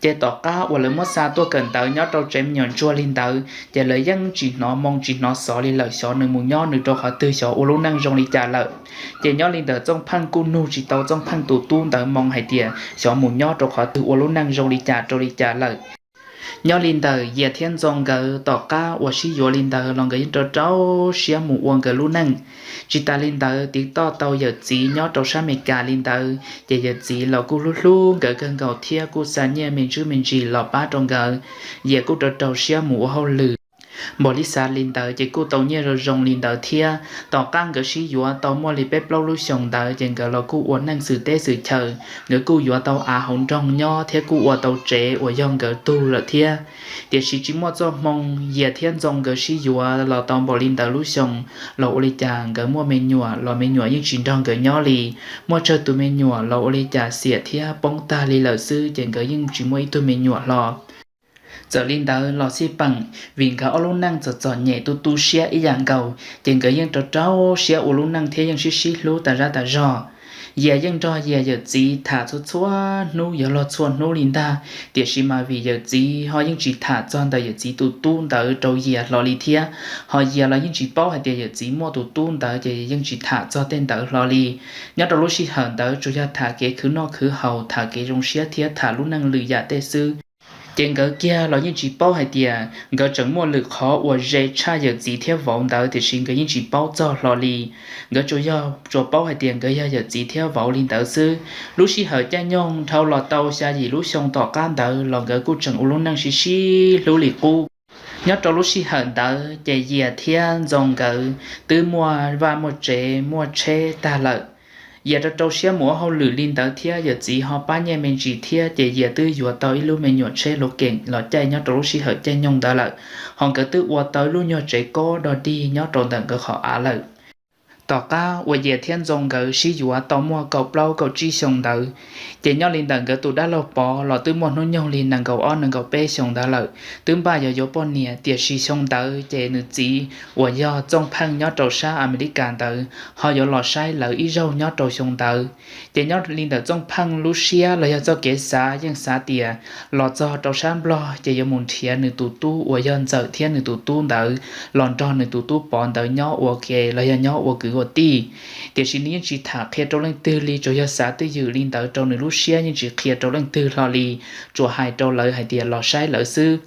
Ces tom qab uas lawv muab xa tuaj kawm ntawv nyob rau tsev me nyuam ntsuag li ntawd ces lawv yeej tsis hnov moo tsis hnov xov li lawm, xyov nws mus nyob nws rau qhov twg, xyov ua lub neej zoo li cas lawm. Ces nyob li ntawd Txooj Pheej kuj nug tsis tau Txooj Pheej tus tub ntawd moo hais tias xyov mus nyob rau qhov twg ua lub neej zoo li cas rau li cas lawm. Nyob li ntawd Yias thiab Ntxoo nkawd tom qab uas sib yuav li ntawd los nkawd yeej rau rau siab mus ua nkawd lub neej. Tsis tas li ntawd tiv toj tau yawm txiv nyob rau sab Amelikas li ntawd ces yawm txiv los kuj hlub hlub nkawd kawg nkaus thiab kuj xa nyiaj me ntsis me ntsis los pab rau nkawd. Yias kuj rau rau siab mus ua hauj lwm npaum li xav li ntawd ces kuj tau nyiaj zoo zoo li ntawd thiab. Tom qab nkawd sib yuav tau muaj li peb plaub lub xyoos ntawd ces nkawd los kuj ua neej xwm teb xwm chaw, nkawd kuj yuav tau av hauv nroog nyob thiab kuj ua tau tsev uas yog nkawd tug lawm thiab. Tiam sis tsis muaj txoj hmoo, Yias thiab Ntxoo nkawd sib yuav los tau npaum li ntawd lub xyoos los ua li cas nkawd muaj me nyuam los me nyuam yeej tsis nrog nkawd nyob li. Muaj tsawg tus me nyuam los ua li cas xiam thiab poob tag li lawm xwb ces nkawd yeej tsis muaj ib tug me nyuam hlo. Txawm li ntawd los xij peem, vim nkawd ob lub neej txom txom nyem tu tu siab ib yam nkaus ces nkawd yeej rau rau siab ua lub neej thiab yeej sib sib hlub tas zab tas zog. Yias yeej nrog Yias yawm txiv tham txhua txhua hnub yuav luag txhua hnub li ntag, tiam sis mas vim yawm txiv ho yeej tsis tham txog ntawm yawm txiv tus tub ntawd rau Yias hlo li thiab. Ho Yias los yeej tsis paub hais tias yawm txiv muaj tus tub ntawd ces yeej tsis tham txog tej ntawd hlo li. Nyob rau lub sij hawm ntawd tsuas yog tham kev khwv noj khwv haus, tham kev zoo siab thiab tham lub neej lwm yam tej xwb. Ces nkawd kiag los yeej tsis paub hais tias nkawd tseem muaj lwm qhov uas ze tshaj yawm txiv thiab vauv ntawd, tiam sis nkawd yeej tsis paub txog hlo li. Nkawd tsuas yog tsuas paub hais tias nkawd yog yawm txiv thiab vauv li ntawd xwb. Lub sij hawm caij nyoog dhau los tau xya yim lub xyoo tom qab ntawd los nkawd kuj tseem ua lub neej sib sib hlub li qub. Nyob rau lub sij hawm ntawd ces Yias thiab Ntxoo nkawd twb muaj vaj muaj tsev muaj tsheb tag lawm. Yias rau rau siab mus ua hauj lwm li ntawd thiab yawm txiv ho pab nyiaj me ntsis thiab ces Yias twb yuav tau ib lub me nyuam tsheb luv keem los caij nyob rau lub sij hawm caij nyoog ntawd lawm, ho nkawd twb ua tau ib lub nyuag tsev kob dog dig nyob rau ntawm nkawd qhov av lawm. Tom qab uas Yias thiab Ntxoo nkawd sib yuav tau muaj kaum plaub kaum tsib xyoo ntawd, ces nyob li ntawm nkawd tus dab laug Pov los twb muaj hnub nyoog li nees nkaum ob nees nkaum peb xyoo ntawd lawm, twb npaj yuav yuav poj niam, tiam sis xyoo ntawd ces nws txiv uas yog Txooj Pheej nyob rau sab Amelikas ntawd ho yuav los saib lawv ib zaug nyob rau xyoo ntawd. Ces nyob li ntawm Txooj Pheej lub siab los yog txoj kev xav yeej xav tias los txog rau sab Nplog ces yuav mus nrhiav nws tus tub uas yog Ntxawm thiab nws tus tub ntawd los nrog nws tus tub Pov ntawd nyob ua ke los yog nyob ua kwv ua tij. Tiam sis nws yeej tsis tham qhia rau leej twg li, tsuas yog xav twj ywm li ntawd rau nws lub siab, yeej tsis qhia rau leej twg hlo li, tsuas hais rau lawv hais tias los saib lawv xwb.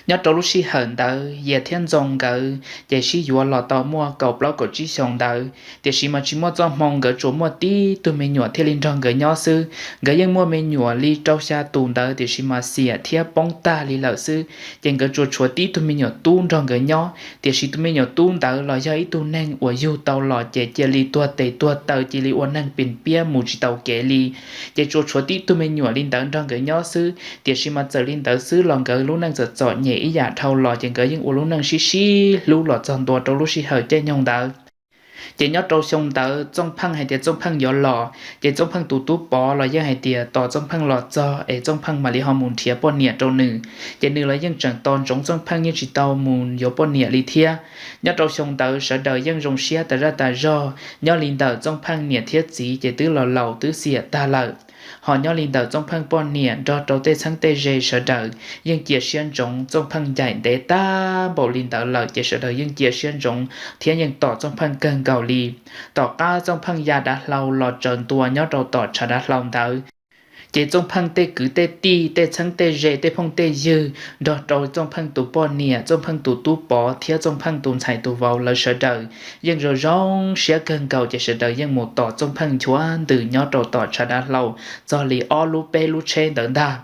Nyob rau lub sij hawm ntawd Yias thiab Ntxoo nkawd ces sib yuav los tau muaj kaum plaub kaum tsib xyoo ntawd, tiam sis mas tsis muaj txoj hmoo, nkawd tsuas muaj tib tug me nyuam thiaj li nrog nkawd nyob xwb. Nkawd yeej muaj me nyuam li rau xya tus ntawd tiam sis mas xiam thiab poob tag li lawm xwb, ces nkawd tsuas tshuav tib tug me nyuam tub nrog nkawd nyob, tiam sis tus me nyuam tub ntawd los yog ib tug neeg uas yug tau los ces cia li tuag tes tuag taw, cia li ua neeg pim piab mus tsis tau kev li. Ces tsuas tshuav tib tug me nyuam li ntawd nrog nkawd nyob xwb, tiam sis mas txawm li ntawd xwb los nkawd lub neej txom txom nyem ib yam dhau los ces nkawd yeej ua lub neej sib sib hlub los txog ntua rau lub sij hawm caij nyoog ntawd. Ces nyob rau xyoo ntawd Txooj Pheej hais tias Txooj Pheej yuav los, ces Txooj Pheej tus tub Pov los yeej hais tias tos Txooj Pheej los txog es Txooj Pheej mam li ho mus nrhiav poj niam rau nws. Ces nws los yeej tseem tos ntsoov Txooj Pheej, yeej tsis tau mus yuav poj niam li thiab. Nyob rau xyoo ntawd sawv daws yeej zoo siab tas zaj tas zog, nyob li ntawm Txooj Pheej niam thiab txiv ces twb los laus twb xiam tag lawm. Ho nyob li ntawm Txooj Pheej poj niam nrog rau tej txheeb tej ze sawv daws yeej cia siab ntsoov Txooj Pheej ncaim ntev tag npaum li ntawd lawm, ces sawv daws yeej cia siab ntsoov thiab yeej tos Txooj Pheej kawg nkaus li. Tom qab Txooj Pheej ya dav hlau los tsaws ntua nyob rau tom tshav dav hlau ntawd, ces Txooj Pheej tej kwv tej tij, tej txheeb tej ze, tej phooj tej ywg nrog rau Txooj Pheej tus poj niam, Txooj Pheej tus tub Pov thiab Txooj Pheej tus ntxhais tus vauv lawv sawv daws yeej zoo zoo siab kawg nkaus, ces sawv daws yeej mus tos Txooj Pheej nchuav ntws nyob rau tom tshav dav hlau txog li ob lub peb lub tsheb ntawd ntag.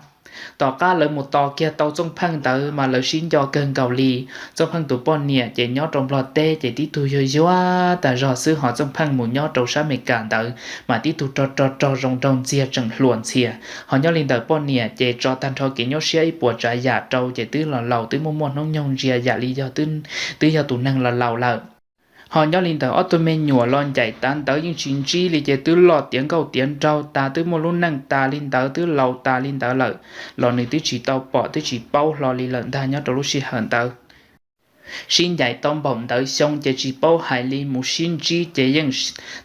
Tom qab lawv mus tos kiag tau Txooj Pheej ntawd mas lawv sib nco kawg nkaus li. Txooj Pheej tus poj niam ces nyob rau Nplog teb ces tib tug yuag yuag tas zog xwb, ho Txooj Pheej mus nyob rau sab Amelikas ntawd mas tib tug rog rog rog zoo nraug ntxiag tseem hluas ntxhias. Ho nyob li ntawm poj niam ces tso tag nrho kev nyuaj siab ib puas tsav yam rau ces twb los laus twb muaj muaj hnub nyoog ntsia yam li yog twb yog tus neeg los laus lawm. Ho nyob li ntawm ob tug me nyuam los ncaim tav ntawd yeej tsis ntsib li ces twb loj tiav nkauj tiav nraug tas, twb muaj lub neej tas li ntawd, twb laus tas li ntawd lawm, los nws twb tsis tau pom twb tsis paub hlo li lawm ntag nyob rau lub sij hawm ntawd. Sib ncaim tau npaum ntawd xyoo ces tsis paub hais li, mus sib ntsib ces yeej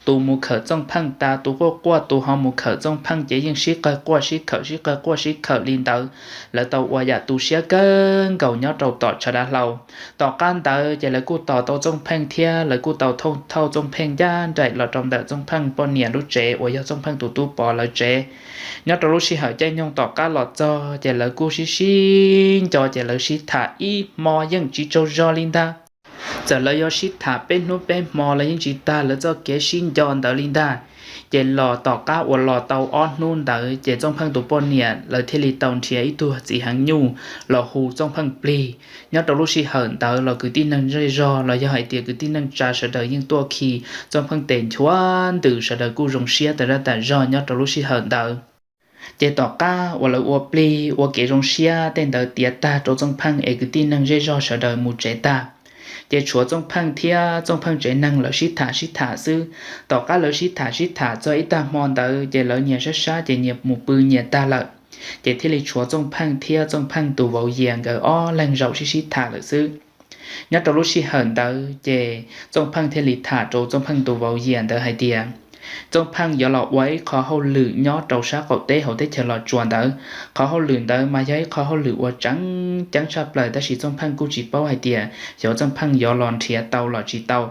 tus mus khawm Txooj Pheej tas, tus quaj quaj tus ho mus khawm Txooj Pheej ces yeej sib qawg quaj sib khawm sib qawg quaj sib khawm li ntawd. Lawv tau ua yam tu siab kawg nkaus nyob rau tom tshav dav hlau. Tom qab ntawd ces lawv kuj tos tau Txooj Pheej thiab lawv kuj tau thauj Txooj Pheej ncaj nraim los rau ntawm Txooj Pheej poj niam lub tsev uas yog Txooj Pheej tus tub Pov lawv tsev. Nyob rau lub sij hawm caij nyoog tom qab los txog ces lawv kuj sib sib nco ces lawv sib tham ib hmo yeej tsis tsaug zog li ntag. Txawm lawv yuav sib tham peb hnub peb hmo los yeej tsis tag lawv txoj kev sib nco ntawd li ntag. Ces los tom qab uas los tau ob hnub ntawd ces Txooj Pheej tus poj niam lawv thiaj li tau nrhiav ib tug txiv heev nyuj los hu Txooj Pheej plig. Nyob rau lub sij hawm ntawd los kwv tij neeg zej zog los yog hais tias kwv tij neej tsa sawv daws yeej tuaj khi Txooj Pheej tes nchuav ntws, sawv daws kuj zoo siab tas zaj tas zog nyob rau lub sij hawm ntawd. Ces tom qab uas lawv ua plig ua kev zoo siab tej ntawd tiav tag rau Txooj Pheej es kwv tij neeg zej zog sawv daws mus tsev tag, ces tshuav Txooj Pheej thiab Txooj Pheej tsev neeg lawv sib tham sib tham xwb. Tom qab lawv sib tham sib tham txog ib tag hmo ntawd ces lawv nyias sab sab ces nyias mus pw nyias tag lawm, ces thiaj li tshuav Txooj Pheej thiab Txooj Pheej tus vauv Yias nkawd ob leeg zaum sib sib tham lawm xwb. Nyob rau lub sij hawm ntawd ces Txooj Pheej thiaj li tham rau Txooj Pheej tus vauv Yias ntawd hais tias Txooj Pheej yuav los ua ib qho hauj lwm nyob rau sab qaum teb hauv teb chaws Los Tsuas ntawd. Qhov hauj lwm ntawd mas yog ib qho hauj lwm uas tseem ceeb tshaj plaws, tab sis Txooj Pheej kuj tsis paub hais tias xyov Txooj Pheej yuav los nrhiav tau los tsis tau.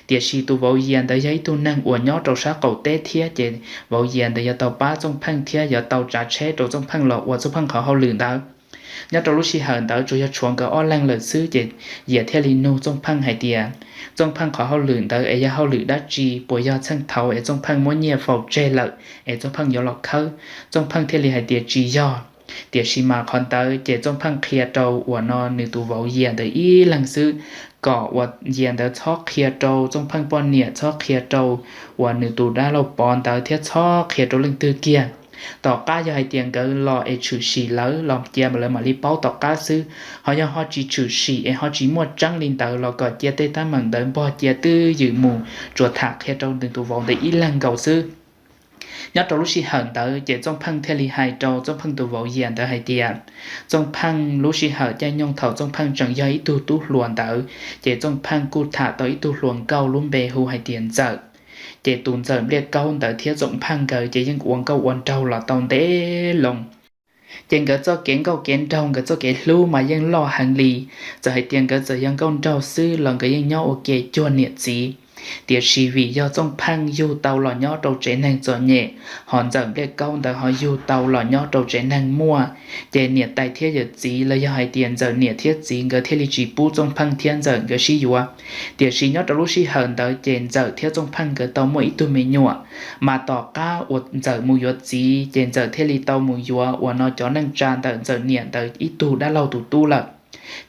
Tiam sis tus vauv Yias ntawd yog ib tug neeg uas nyob rau sab qaum teb thiab, ces vauv Yias ntawd yuav tau pab Txooj Pheej thiab yuav tau tsav tsheb rau Txooj Pheej los ua Txooj Pheej qhov hauj lwm ntawd. Nyob rau lub sij hawm ntawd tsuas yog tshuav nkawd ob leeg lawm xwb, ces Yias thiaj li nug Txooj Pheej hais tias Txooj Pheej qhov hauj lwm ntawd es yog hauj lwm dab tsi, puas yog txheej thaud es Txooj Pheej muab nyiaj faus tseg lawm es Txooj Pheej yuav los khawb. Txooj Pheej thiaj li hais tias tsis yog, tiam sis mas qhov ntawd ces Txooj Pheej qhia rau uas no nws tus vauv Yias ntawd ib leeg xwb. kom uas Yias ntawd txhob qhia rau Txooj Pheej poj niam, txhob qhia rau uas nws tus dab laug Pov ntawd thiab txhob qhia rau leej twg kiag. Tom qab yog hais tias nkawd los es tshwm sim lawv los cia lawv mam li paub tom qab xwb, ho yog ho tsis tshwm sim es ho tsis muaj tseeb li ntawd los kom cia tej teeb meem ntawd npog cia twj ywm mus, tsuas tham qhia rau nws tus vauv ntawd ib leeg nkaus xwb. Nyob rau lub sij hawm ntawd ces Txooj Pheej thiaj li hais rau Txooj Pheej tus vauv Yias ntawd hais tias, Txooj Pheej lub sij hawm caij nyoog thaum Txooj Pheej tseem yog ib tug tub hluas ntawd, ces Txooj Pheej kuj tham tau ib tug hluas nkauj lub npe hu hais tias Ntxawm. Ces tus Ntxawm Npliaj Kaub ntawd thiab Txooj Pheej nkawd ces yeej ua nkauj ua nraug los tau ntev loo. Ces nkawd txoj kev nkauj kev nraug, nkawd txoj kev hlub mas yeej loj heev li. Txawm hais tias nkawd txawm yog nkauj nraug xwb los nkawd yeej nyob ua ke cuag niam txiv. Tiam sis vim yog Txooj Pheej yug tau los nyob rau tsev neeg txom nyem, ho Ntxawm Npliaj Kaub ntawd ho yug tau los nyob rau tsev neeg muaj, ces niam tais thiab yawm txiv los yog hais tias Ntxawm niam thiab txiv nkawd thiaj li tsis pub Txooj Pheej thiab Ntxawm nkawd sib yuav. Tiam sis nyob rau lub sij hawm ntawd ces Ntxawm thiab Txooj Pheej nkawd tau muaj ib tug me nyuam, mas tom qab uas Ntxawm mus yuav txiv ces Ntxawm thiaj li tau mus yuav uas no cov neej tsa ntawm Ntxawm niam ntawd ib tug dab laug tus tub lawm.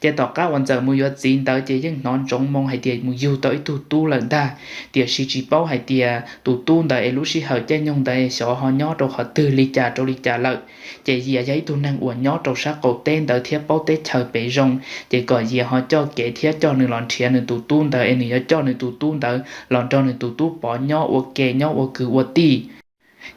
Ces tom qab uas Ntxawm mus yuav txiv ntawd ces yeej hnov ntsoov moo hais tias mus yug tau ib tug tub lawm ntag, tiam sis tsis paub hais tias tus tub ntawd es lub sij hawm caij nyoog ntawd xyov ho nyob rau qhov twg li cas rau li cas lawm. Ces Yias yog ib tug neeg uas nyob rau sab qaum teb ntawd thiab paub teb chaws pem zoo, ces kom Yias ho coj kev thiab coj nws los nrhiav nws tus tub ntawd es nws yuav coj nws tus tub ntawd los nrog nws tus tub Pov nyob ua ke nyob ua kwv ua tij.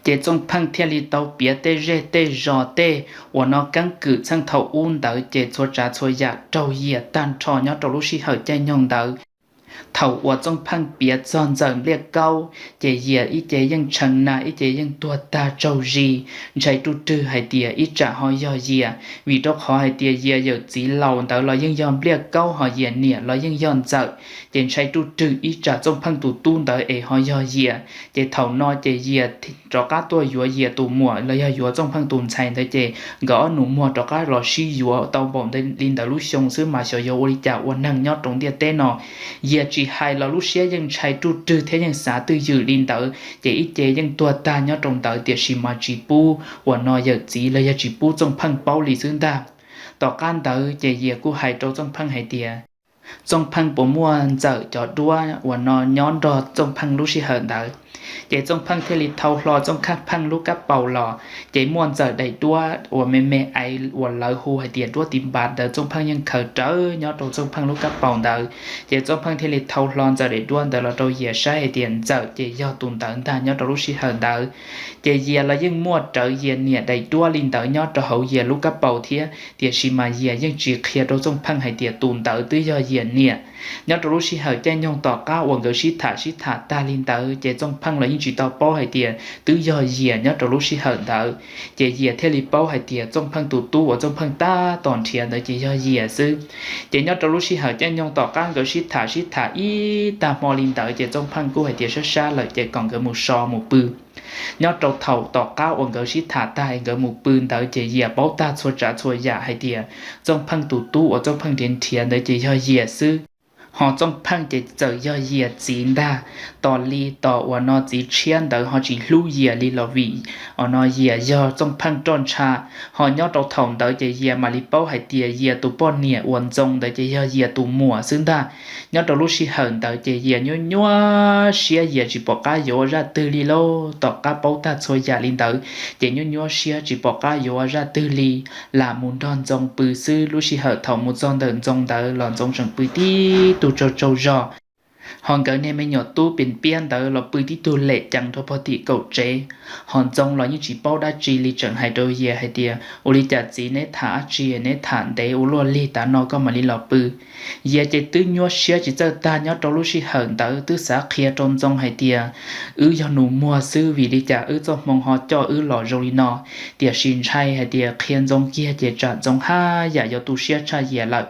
Ces Txooj Pheej thiaj li tau piav tej zej tej zos tej uas no keeb kwm txheej thaum ub ntawd ces txhua tsav txhua yam raug Yias tag nrho nyob rau lub sij hawm caij nyoog ntawd. Thaum uas Txooj Pheej piav txog Ntxawm Npliaj Kaub ces Yias ib ce yeej tshee na ib ce yeej tuag tag tsaug zis, ntshai ruj rwg hais tias ib tsam ho yog Yias, vim rau qhov hais tias Yias yawm txiv laus ntawd los yeej yog Npliaj Kaub, ho Yias niam los yeej yog Ntxawm, ces ntshai ruj rwg ib tsam Txooj Pheej tus tub ntawd es ho yog Yias. Ces thaum no ces Yias rov qab tuaj yuav Yias tus muam los yog yuav Txooj Pheej tus ntxhais ntawd ces nkawd ob nus muag rov qab los sib yuav tau npaum li ntawd lub xyoo xwb mas xyov yuav ua li cas ua neeg nyob rau ntiaj teb no. Yias tsis hais los lub siab yeej ntshai ruj rwg thiab yeej xav twj ywm li ntawd, ces ib ce yeej tuag tag nyob rau ntawd tiam sis mas tsis pub uas no yawm txiv los yog tsis pub Txooj Pheej paub li xwb ntag. Tom qab ntawd ces Yias kuj hais rau Txooj Pheej hais tias, Txooj Pheej puas muaj Ntxawm cov duab uas no nyob nrog Txooj Pheej lub sij hawm ntawd? Ces Txooj Pheej thiaj li thau hlo Txooj Pheej lub kab paus los, ces muaj Ntxawm daim duab uas me me aiv uas lawv hu hais tias duab tiv npas ntawd Txooj Pheej yeej khaws rawv nyob rau Txooj Pheej lub kab paus ntawd. Ces Txooj Pheej thiaj li thau hlo Ntxawm daim duab ntawd los rau Yias saib hais tias Ntxawm ces yog tus ntawd ntag nyob rau lub sij hawm ntawd. Ces Yias los yeej muaj rawv Yias niam daim duab li ntawd nyob rau hauv Yias lub kab paus thiab, tiam sis mas Yias yeej tsis qhia rau Txooj Pheej hais tias tus ntawd twb yog Yias niam. Nyob rau lub sij hawm caij nyoog tom qab uas nkawd sib tham sib tham tag li ntawd ces Txooj Pheej los yeej tsis tau paub hais tias twb yog Yias nyob rau lub sij hawm ntawd. Ces Yias thiaj li paub hais tias Txooj Pheej tus tub uas Txooj Pheej tab tom nrhiav ntawd ces yog Yias xwb. Ces nyob rau lub sij hawm caij nyoog tom qab nkawd sib tham sib tham ib tag hmo li ntawd ces Txooj Pheej kuj hais tias sab sab lawm ces kom nkawd mus so mus pw. Nyob rau thaum tom qab uas nkawd sib tham tag es nkawd mus pw ntawd ces Yias paub tag txhua tsav txhua yam hais tias Txooj Pheej tus tub uas Txooj Pheej nrhiav nrhiav ntawd ces yog Yias xwb. Ho Txooj Pheej ces txawm yog Yias txiv ntag. Tos li tos uas no txiv tshiab ntawd ho tsis hlub Yias li los vim uas no Yias yog Txooj Pheej roj ntsha. Ho nyob rau thaum ntawd ces Yias mam li paub hais tias Yias tus poj niam uas Ntxoo ntawd ces yog Yias tus muam xwb ntag. Nyob rau lub sij hawm ntawd ces Yias nyuaj nyuaj siab, Yias tsis pom qab yuav ua zaj twg li lauj. Tom qab paub tag txhua yam li ntawd ces nyuaj nyuaj siab tsis pom qab yuav ua zaj twg li, lam mus nrog Ntxoo pw xwb. Lub sij hawm thaum mus txog ntawm Ntxoo ntawd los Ntxoo tseem pw tib tug tsaug tsaug zog, ho nkawd niag me nyuam tub pias piab ntawd los pw tib tug lem cees rau pog tim kaum tsev. Ho Ntxoo los yeej tsis paub dab tsi li, tseem hais rau Yias hais tias, ua li cas txiv, neb tham dab tsi neb tham ntev ua luaj li, tav no koj mam li los pw? Yias ces twb nyuaj siab tsis txawj tag. Nyob rau lub sij hawm ntawd twb xav qhia rau Ntxoo hais tias, wb yog nus muag xwb, vim li cas wb txoj hmoo ho coj wb los zoo li no? Tiam sis ntshai hais tias qhia Ntxoo kiag ces tsam Ntxoo haj yam yuav tu siab tshaj Yias lawm.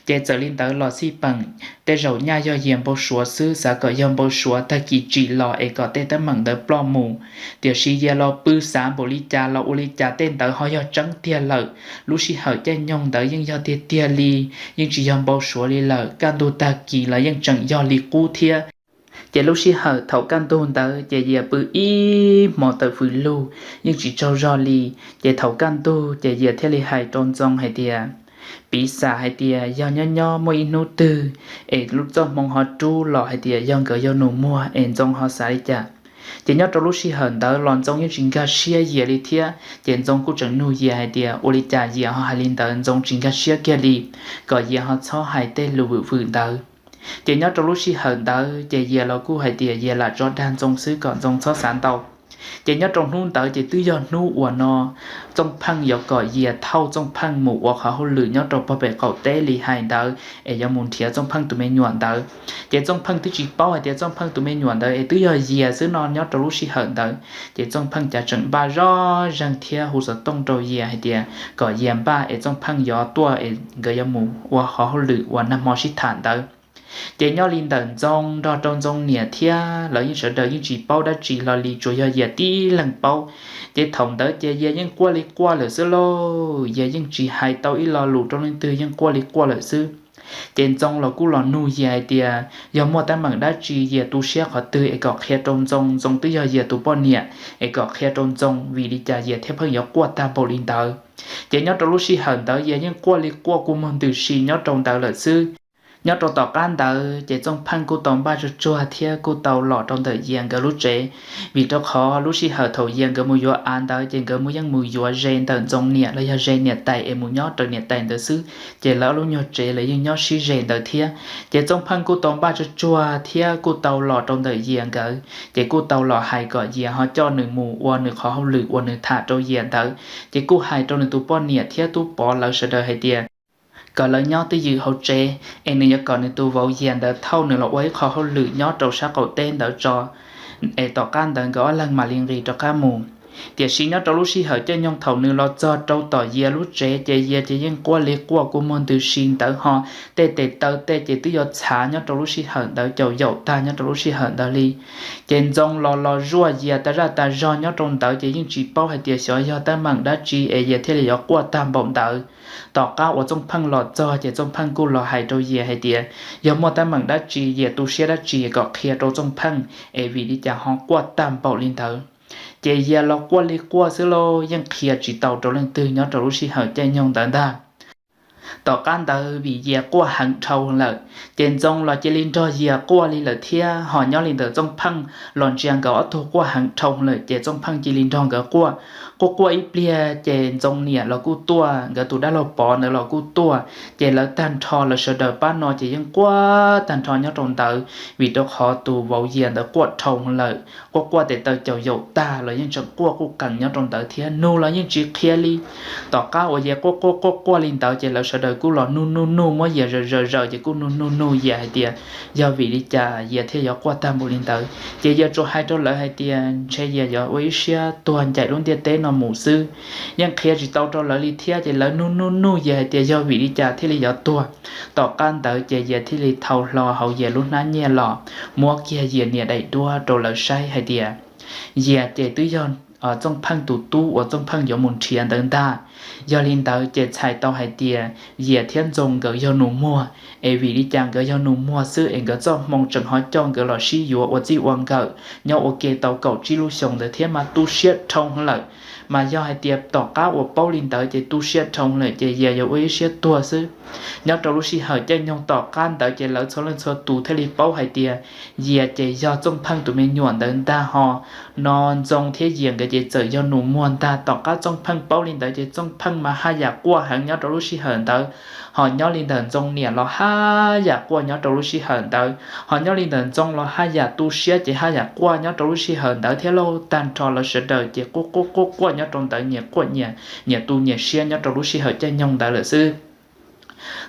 Ces txawm li ntawd los xij peem, tej zaum nyaj yog Yias npau suav xwb, xav kom yog npau suav tag kis tsim los es kom tej teeb meem ntawd ploj mus. Tiam sis Yias los pw xav npaum li cas los ua li cas tej ntawd ho yog tseeb tiag lawm. Lub sij hawm caij nyoog ntawd yeej yog tiag tiag li, yeej tsis yog npau suav li lawm, kaj ntug tag kis los yeej tseem yog li qub thiab. Ces lub sij hawm thaum kaj ntug ntawd ces Yias pw ib hmo tawm fws lug, yeej tsis tsaug zog li. Ces thaum kaj ntug ces Yias thiaj li hais rau Ntxoo hais tias, piv xam hais tias yog nyob nyob muaj ib hnub twg es lub txoj hmoo ho rub los hais tias yog nkawd yog nus muag es Ntxoo ho xav li cas. Ces nyob rau lub sij hawm ntawd los Ntxoo yeej tsis nkag siab Yias li thiab, ces Ntxoo kuj tseem nug Yias hais tias ua li cas Yias ho hais li ntawd, Ntxoo tsis nkag siab kiag li, kom Yias ho txhob hais tej lus vwm vwm ntawd. Ces nyob rau lub sij hawm ntawd ces Yias los kuj hais tias Yias lam tso dag Ntxoo xwb kom Ntxoo txhob xav ntau. Ces nyob rau hnub ntawd ces twb yog hnub uas no Txooj Pheej yuav kom Yias thauj Txooj Pheej mus ua qhov hauj lwm nyob rau pog pem qaum teb li hais ntawd es yuav mus nrhiav Txooj Pheej tus me nyuam ntawd. Ces Txooj Pheej twb tsis paub hais tias Txooj Pheej tus me nyuam ntawd es twb yog Yias xwb no nyob rau lub sij hawm ntawd. Ces Txooj Pheej cav tseem npaj zoj zeeg thiab hu xov tooj rau Yias hais tias kom Yias npaj es Txooj Pheej yuav tuaj es nkawd yuav mus ua qhov hauj lwm uas nag hmo sib tham ntawd. Ces nyob li ntawm Ntxoo nrog rau Ntxoo niam thiab lawv yeej sawv daws yeej tsis paub dab tsi hlo li, tsuas yog Yias tib leeg paub. Ces thaum ntawd ces Yias yeej quaj li quaj lawm xwb lauj, Yias yeej tsis hais tau ib lo lus rau leej twg, yeej quaj li quaj lawm xwb. Ces Ntxoo los kuj los nug Yias hais tias yog muaj teeb meem dab tsi Yias tu siab qhov twg es kom qhia rau Ntxoo, Ntxoo twb yog Yias tus poj niam, es kom qhia rau Ntxoo vim li cas Yias thiaj pheej yuav quaj tag npaum li ntawd. Ces nyob rau lub sij hawm ntawd Yias yeej quaj li quaj kua muag ntws si nyob rau ntawd lawm xwb. Nyob rau tom qab ntawd ces Txooj Pheej kuj tau npaj tsuag tsuag thiab kuj tau los rau ntawm Yias nkawd lub tsev, vim rau qhov lub sij hawm thaum Yias nkawd mus yuav av ntawd ces nkawd mus yeej mus yuav ze ntawm Ntxoo niam los yog ze niam tais es mus nyob raws niam tais ntawd xwb, ces lawv ob lub nyuag tsev lawv yeej nyob sib ze ntawd thiab. Ces Txooj Pheej kuj tau npaj tsuag tsuag thiab kuj tau los rau ntawm Yias nkawd, ces kuj tau los hais kom Yias ho coj nws mus ua nws qhov hauj lwm uas nws tham rau Yias ntawd. Ces kuj hais rau nws tus poj niam thiab Tub Pov lawv sawv daws hais tias kom lawv nyob twj ywm hauv tsev, es nws yuav kom nws tus vauv Yias ntawd thauj nws los ua ib qho hauj lwm nyob rau sab qaum teb ntawd tso, es tom qab ntawd nkawd ob leeg mam li nqis rov qab mus. Tiam sis nyob rau lub sij hawm caij nyoog thaum nws los txog rau tom Yias lub tsev ces Yias ces yeej quaj li quaj kua muag ntws si ntawd ho, tej tes taw tej ces twb yuav txhav nyob rau lub sij hawm ntawd, caum yaum tag nyob rau lub sij hawm ntawd li. Ces Ntxoo los los zuaj Yias tas zaj tas zog nyob rau ntawd ces yeej tsis paub hais tias xyov yog teeb meem dab tsi es Yias thiaj li yuav quaj tag npaum ntawd. Tom qab uas Txooj Pheej los txog ces Txooj Pheej kuj los hais rau Yias hais tias yog muaj teeb meem dab tsi, Yias tu siab dab tsi kom qhia rau Txooj Pheej es vim li cas ho quaj tag npaum li ntawd. Ces Yias los quaj li quaj xwb lauj, yeej qhia tsis tau rau leej twg nyob rau lub sij hawm caij nyoog ntawd ntag. Tom qab ntawd vim Yias quaj heev dhau lawm, ces Ntxoo los cia li nrog Yias quaj li lawm thiab. Ho nyob li ntawm Txooj Pheej los ntsia nkawd ob tug quaj heev dhau lawm ces Txooj Pheej cia li nrog nkawd quaj. Quaj quaj ib pliag ces Ntxoo niam los kuj tuaj, nkawd tus dab laug Pov ntawd los kuj tuaj, ces lawv tag nrho lawv sawv daws pab no ces yeej quaj tag nrho nyob rau ntawd, vim rau qhov tus vauv Yias ntawd quaj dhau lawm, quaj quaj tes taw caum yaum tag los yeej tseem quaj quj qees nyob rau ntawd thiab, nug los yeej tsis qhia li. Tom qab uas Yias quaj quaj quaj quaj li ntawd ces lawv sawv daws kuj los nug nug nug, muab Yias zaws zaws zaws ces kuj nug nug nug Yias hais tias yog vim li cas Yias thiaj yuav quaj tag npaum li ntawd. Ces Yias tsuas hais rau lawv hais tias ntshe Yias yuav ua ib siab tuag ncaim lub ntiaj teb no mus xwb. Yeej qhia tsis tau rau lawv li thiab, ces lawv nug nug nug Yias hais tias yog vim li cas thiaj li yuav tuag. Tom qab ntawd ces Yias thiaj li thau hlo hauv Yias lub hnab nyiaj los muab kiag Yias niam daim duab rau lawv saib hais tias Yias ces twb yog Txooj Pheej tus tub uas Txooj Pheej yuav mus nrhiav ntawd ntag. Yog li ntawd ces txhais tau hais tias Yias thiab Ntxoo nkawd yog nus muag, es vim li cas nkawd yog nus muag xwb es nkawd txoj hmoo tseem ho coj nkawd los sib yuav ua txij ua nkawm nyob ua ke tau kaum tsib lub xyoos ntawd thiab mas tu siab dhau lawm. Mas yog hais tias tom qab uas paub li ntawd ces tu siab dhau lawm ces Yias yuav ua ib siab tuag xwb. Nyob rau lub sij hawm caij nyoog tom qab ntawd ces lawv txhua leej txhua tus thiaj li paub hais tias Yias ces yog Txooj Pheej tus me nyuam ntawd ntag ho. No Ntxoo thiab Yias nkawd ces txawm yog nus muag ntag. Tom qab Txooj Pheej paub li ntawd ces Txooj Pheej mas haj yam quaj heev nyob rau lub sij hawm ntawd. Ho nyob li ntawm Ntxoo niam los haj yam quaj nyob rau lub sij hawm ntawd, ho nyob li ntawm Ntxoo los haj yam tu siab ces haj yam quaj nyob rau lub sij hawm ntawd thiab lauj. Tag nrho lawv sawv daws ces quaj quaj quaj quaj nyob rau ntawd, nyias quaj nyias, nyias tu nyias siab nyob rau lub sij hawm caij nyoog ntawd lawm xwb.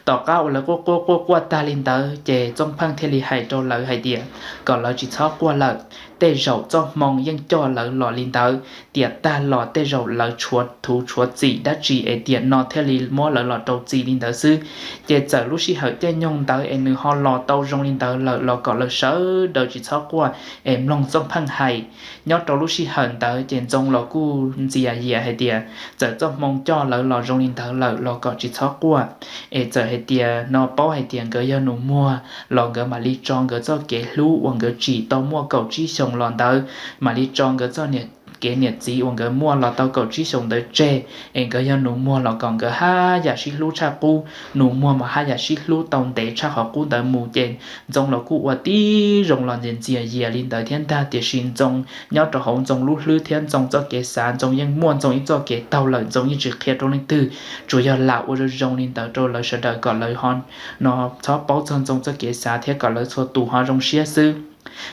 Tom qab uas lawv quaj quaj quaj quaj tag li ntawd ces Txooj Pheej thiaj li hais rau lawv hais tias kom lawv tsis txhob quaj lawm, tej zaum txoj hmoo yeej coj lawv los li ntawd, tiam tag los tej zaum lawv tshuav thuv tshuav txim dab tsi es tiam no thiaj li muab lawv los rau txim li ntawd xwb. Ces txawm lub sij hawm caij nyoog ntawd es nws ho los tau zoo li ntawd lawm los kom lawv sawv daws tsis txhob quaj es mloog Txooj Pheej hais. Nyob rau lub sij hawm ntawd ces Ntxoo los kuj ntxias Yias hais tias txawm txoj hmoo coj lawv los zoo li ntawd lawm los kom tsis txhob quaj, es txawm hais tias no paub hais tias nkawd yog nus muag los nkawd mam li tso nkawd txoj kev hlub uas nkawd tsim tau muaj kaum tsib xyoos los ntawd, mam li tso nkawd txoj niam kev niam txiv uas nkawd muaj los tau kaum tsib xyoos ntawd tseg, es nkawd yog nus muag los kom nkawd haj yam sib hlub tshaj qub. Nus muag mas haj yam sib hlub tau ntev tshaj qhov qub ntawd mus, ces Ntxoo los kuj ua tib zoo los ntxias ntxias Yias li ntawd thiab ntag. Tiam sis Ntxoo nyob rau hauv Ntxoo lub hlwb thiab Ntxoo txoj kev xav, Ntxoo yeej muaj Ntxoo ib txoj kev taug lawm, Ntxoo yeej tsis qhia rau leej twg, tsuas yog lam ua zoo zoo li ntawd rau lawv sawv daws kom lawv ho no txhob paub txog Ntxoo txoj kev xav thiab kom lawv txhua tus ho zoo siab xwb.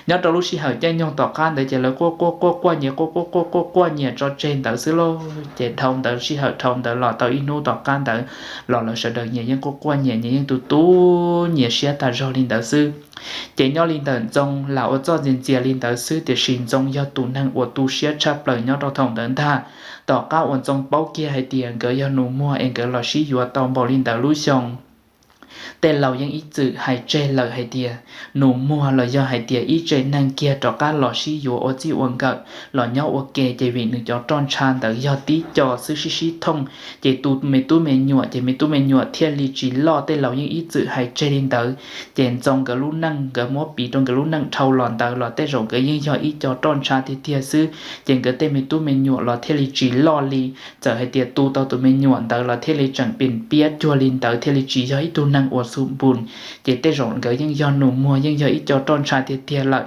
Nyob rau lub sij hawm caij nyoog tom qab ntawd ces lawv quaj quaj quaj quaj nyias, quaj quaj quaj quaj quaj nyias tso tseg ntawd xwb lauj. Ces dhau ntawd, sij hawm dhau ntawd los tau ib hnub tom qab ntawd los lawv sawv daws nyias yeej quaj quaj nyias, nyias yeej tu tu nyias siab tas zog li ntawd xwb. Ces nyob li ntawm Ntxoo lam ua txoj ntxias ntxias li ntawd xwb, tiam sis Ntxoo yog tus neeg uas tu siab tshaj plaws nyob rau thaum ntawd ntag. Tom qab uas Ntxoo paub kiag hais tias nkawd yog nus muag es nkawd los sib yuav tau npaum li ntawd lub xyoo, tej laus yeej ib txwm hais tseg lawm hais tias nus muag los yog hais tias ib tse neeg kiag rov qab los sib yuav ua txij ua nkawm los nyob ua ke, ces vim nws cov roj ntsha ntawd yog tib co xwb sib sib thooj, ces tu me tub me nyuam, ces me tub me nyuam thiaj li tsis loj. Tej laus yeej ib txwm hais tseg li ntawd. Ces Ntxoo nkawd lub neej, nkawd muab piv rau nkawd lub neej dhau los ntawd los tej zaum nkawd yeej yog ib co roj ntsha tiag tiag xwb, ces nkawd tej me tub me nyuam los thiaj li tsis loj li. Txawm hais tias tu tau tus me nyuam ntawd los thiaj li tseem pim piab cuag li ntawd, thiaj li tsis yog ib tug neeg uas xum npus, ces tej zaum nkawd yeej yog nus muag, yeej yog ib co roj ntsha tiag tiag lawm.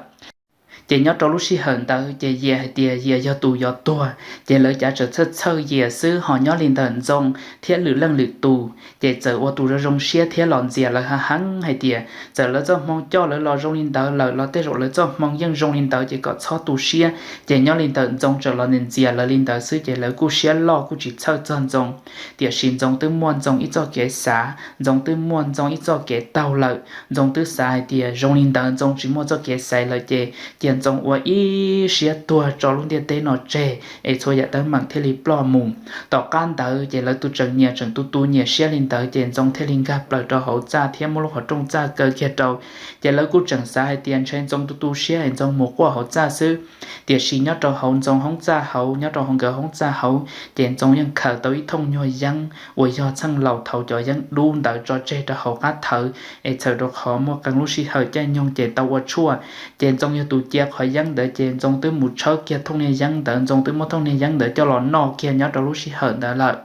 Ces nyob rau lub sij hawm ntawd ces Yias hais tias Yias yog tus yuav tuag, ces lawv cav txawm txhawj txhawj Yias xwb. Ho nyob li ntawm Ntxoo thiab lwm leej lwm tus ces txawm ua tus zoo zoo siab thiab los ntxias lawv heev heev hais tias txawm lawv txoj hmoo coj lawv los zoo li ntawd lawm los tej zaum lawv txoj hmoo yeej zoo li ntawd, ces kom txhob tu siab. Ces nyob li ntawm Ntxoo txawm los ntxias ntxias lawv li ntawd xwb, ces lawv kuj siab loj kuj tsis txhawj txog Ntxoo. Tiam sis Ntxoo twb muaj Ntxoo ib txoj kev xav, Ntxoo twb muaj Ntxoo ib txoj kev taug lawm. Ntxoo twb xav hais tias zoo li ntawd Ntxoo tsis muaj txoj kev xaiv lawm ces cia Ntxoo ua ib siab tuag tso lub ntiaj teb no tseg es txhua yam teeb meem thiaj li ploj mus. Tom qab ntawd ces lawv tus tseem nyias tseem tu tu nyias siab li ntawd, ces Ntxoo thiaj li nkag plaws rau hauv txaj thiab muab lub qhov rooj txaj kaw kiag rau. Ces lawv kuj tseem xav hais tias ntshe Ntxoo tu tu siab es Ntxoo mus quaj hauv txaj xwb. Tiam sis nyob rau hauv Ntxoo hoob txaj hauv, nyob rau hauv nkawd hoob txaj hauv, ces Ntxoo yeej khaws tau ib thooj nyuag yeeb uas yog txheej laus thaud cov yeeb dub ntawd tso tseg rau hauv qab thawv, es txhawm rau qhov muaj qee lub sij hawm caij nyoog ces tau ua tshuaj. Ces Ntxoo yog tus cia qhov yeeb ntawd, ces Ntxoo twb mus tshawb kiag thooj niag yeeb ntawd, Ntxoo twb muab thooj niag yeeb ntawd coj los noj kiag nyob rau lub sij hawm ntawd lawm.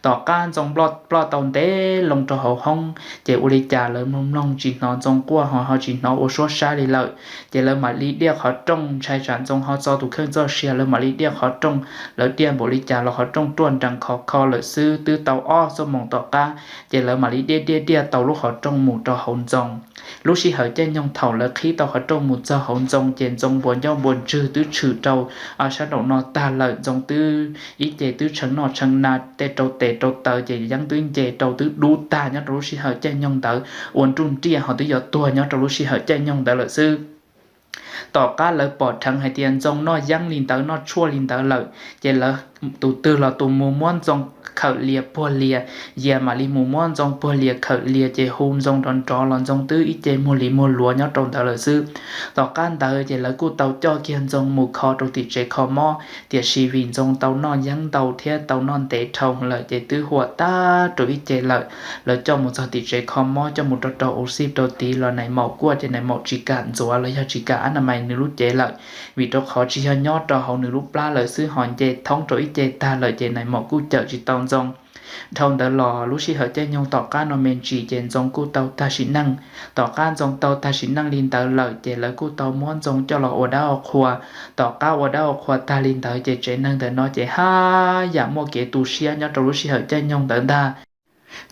Tom qab Ntxoo ploj tau ntev loo rau hauv hoob, ces ua li cas lawv mloog mloog tsis hnov Ntxoo quaj ho ho tsis hnov ua suab sab li lawm. Ces lawv mam li diaj qhov rooj, ntshai tsam Ntxoo ho txo tus kheej txoj sia, lawv mam li diaj qhov rooj. Lawv diaj npaum li cas los qhov rooj ruaj nrees khov kho lawm xwb. Twb tau ob xuab moos tom qab, ces lawv mam li diaj diaj diaj tau lub qhov rooj mus rau hauv Ntxoo. Lub sij hawm caij nyoog thaum lawv qhib tau qhov rooj mus txog hauv Ntxoo, ces Ntxoo npuas ncauj npuas ntswg twb tshwm rau sab nraum no tag lawm. Ntxoo twb ib ce twb tshee noj tshee na, tej rau tes rau taw, ces yeeb twb nce rau twb dub tag nyob rau lub sij hawm caij nyoog ntawd, ua nruj nriaj ho twb yuav tuag nyob rau lub sij hawm caij nyoog ntawd lawm xwb. Tom qab lawv pom dheev hais tias Ntxoo noj yeeb li ntawd noj tshuaj li ntawd lawm, ces lawv tus twg los tus mus muab Ntxoo khawm lias puag lias, Yias mam li mus muab Ntxoo puag lias khawm lias, ces hu Ntxoo nrov nrov los Ntxoo twb ib ce muag li muag luav nyob rau ntawd lawm xwb. Tom qab ntawd ces lawv kuj tau coj kiag Ntxoo mus kho rau tim tsev kho mob, tiam sis vim Ntxoo tau noj yeeb ntau thiab tau noj ntev dhau lawm ces twb huam tag rau ib ce lawm. Lawv coj mus txog tim tsev kho mob, coj mus rau rau ua xij rau tid los nais maum kuaj, ces nais maum tsis kam ntxuav los yog tsis kam ab na mais nws lub cev lawm, vim rau qhov tsis yog nyob rau hauv nws lub plab lawm xwb, ho nce thoob rau ib ce tag lawm, ces nais maum kuj cawm tsis tau Ntxoo. Dhau ntawd los lub sij hawm caij nyoog tom qab no me ntsis ces Ntxoo kuj tau tag sim neej. Tom qab Ntxoo tau tag sim neej li ntawd lawm ces lawv kuj tau muab Ntxoo coj los ua dab ua qhua. Tom qab ua dab ua qhua tag li ntawd ces tsev neeg ntawm no ces haj yam muaj kev tu siab nyob rau lub sij hawm caij nyoog ntawd ntag.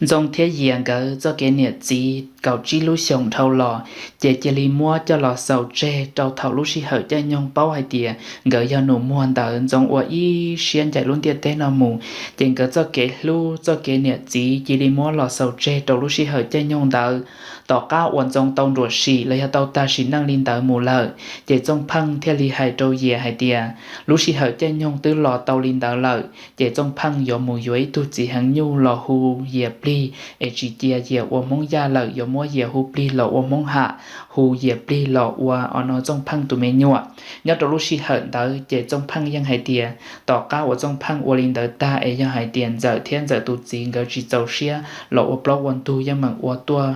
Ntxoo thiab Yias nkawd txoj kev niam txiv kaum tsib lub xyoos dhau los, ces cia li muab coj los xaus tseg rau thaum lub sij hawm caij nyoog paub hais tias nkawd yog nus muag ntawd. Ntxoo ua ib siab ncaim lub ntiaj teb no mus, ces nkawd txoj kev hlub txoj kev niam txiv cia li muab los xaus tseg rau lub sij hawm caij nyoog ntawd. Tom qab uas Ntxoo tau nruam sim los yog tau tag sim neej li ntawd mus lawm, ces Txooj Pheej thiaj li hais rau Yias hais tias lub sij hawm caij nyoog twb los tau li ntawd lawm, ces Txooj Pheej yuav mus yuav ib tug txiv heev nyuj los hu Yias plig, es tsis cia Yias ua Hmoob Yaj lawm, yuav muab Yias hu plig los ua Hmoob Ham, hu Yias plig los ua o no Txooj Pheej tus me nyuam. Nyob rau lub sij hawm ntawd ces Txooj Pheej yeej hais tias tom qab uas Txooj Pheej ua li ntawd tag es yog hais tias Ntxawm thiab Ntxawm tus txiv nkawd tsis txaus siab los ua plaub ua ntug yeej meem ua tuaj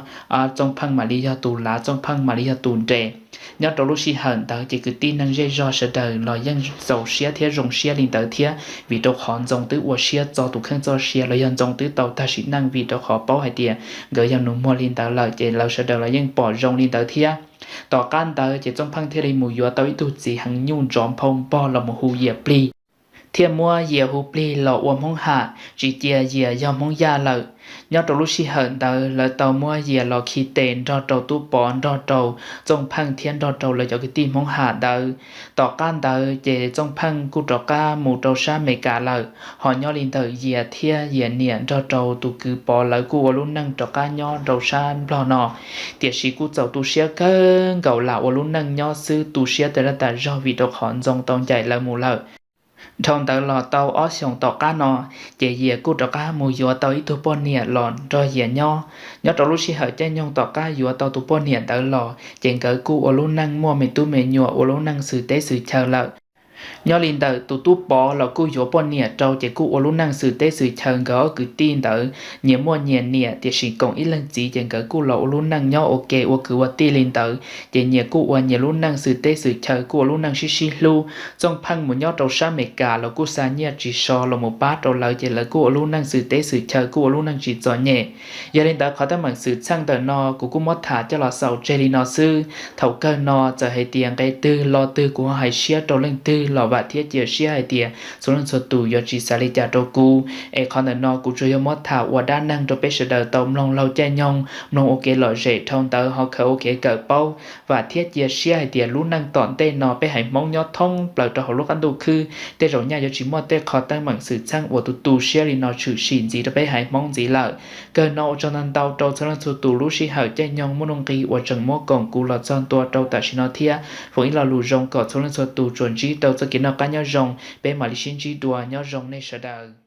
Txooj Pheej mam li yog tus lav, Txooj Pheej mam li yog tus nres. Nyob rau lub sij hawm ntawd ces kwv tij neeg zej zog sawv daws los yeej txaus siab thiab zoo siab li ntawd thiab, vim rau qhov Ntxoo twb ua siab txo tus kheej txoj sia los yog Ntxoo twb tau tag sim neej, vim rau qhov paub hais tias nkawd yog nus muag li ntawd lawm ces lawv sawv daws los yeej pom zoo li ntawd thiab. Tom qab ntawd ces Txooj Pheej thiaj li mus yuav tau ib tug txiv heev nyuj ntsov nphau npog los mus hu Yias plig, thiaj muab Yias hu plig los ua Hmoob Ham, tsis cia Yias yog Hmoob Yaj lawm. Nyob rau lub sij hawm ntawd lawv tau muab Yias los khi tes nrog rau Tub Pov, nrog rau Txooj Pheej thiab nrog rau lawv cov kwv tij Hmoob Ham ntawd. Tom qab ntawd ces Txooj Pheej kuj rov qab mus rau sab Amelikas lawm, ho nyob li ntawm Yias thiab Yias niam nrog rau tus kwv Pov lawv kuj ua lub neej rov qab nyob rau sab Nplog no. Tiam sis kuj txaus tu siab kawg nkaus lam ua lub neej nyob xwb, tu siab tas zaj tas zog vim rau qhov Ntxoo tau ncaim lawv mus lawm. Dhau ntawd los tau ob xyoos tom qab no, ces Yias kuj rov qab mus yuav tau ib tug poj niam los nrog Yias nyob. Nyob rau lub sij hawm caij nyoog tom qab yuav tau tus poj niam ntawd los ces nkawd kuj ua lub neej muaj me tub me nyuam, ua lub neej xwm teb xwm chaw lawm. Nyob li ntawm tus Tub Pov los kuj yuav poj niam rau ces kuj ua lub neej xwm teb xwm chaw, nkawd ob kwv tij ntawd nyias muaj nyias niam, tiam sis koom ib leeg txiv ces nkawd kuj los ua lub neej nyob ua ke ua kwv ua tij li ntawd ces nyias kuj ua nyias lub neej xwm teb xwm chaw, kuj ua lub neej sib sib hlub. Txooj Pheej mus nyob rau sab Amelikas los kuj xa nyiaj tsis so los mus pab rau lawv ces lawv kuj ua lub neej xwm teb xwm chaw, kuj ua lub neej tsis txom nyem. Yog li ntawd qhov teeb meem xwm txheej ntawm no kuv kuj muab tham coj los xaus tseg li no xwb. Thaum kawg no txawm hais tias nqe twg lo twg kuv ho hais siab rau leej twg los vam thiab cia siab hais tias txhua leej txhua tus yuav tsis xav li cas rau kuv. Es qhov ntawm no kuv tsuas yog muab tham ua dab neeg rau peb sawv daws tau mloog laug caij nyoog, mloog ua kev lom zem, dhau ntawd ho khaws ua kev kawm paub. Vam thiab cia siab hais tias lub neej tom ntej no peb haiv Hmoob nyob thoob plaws rau hauv lub qab ntuj khwb tej zaum nyaj yuav tsis muaj tej qhov teeb meem xwm txheej uas tu tu siab li no tshwm sim ntxiv rau peb haiv Hmoob ntxiv lawm. Kawg no ua tsaug ntau ntau rau txhua leej txhua tus lub sij hawm caij nyoog muaj nuj nqis uas tseem muab koom kuv los txog ntua rau tam sim no thiab. Foom ib lo lus zoo kom txhua leej txhua tus tsuas ntsib rau txoj kev noj qab nyob zoo, peb mam li sib ntsib dua, nyob zoo nej sawv daws.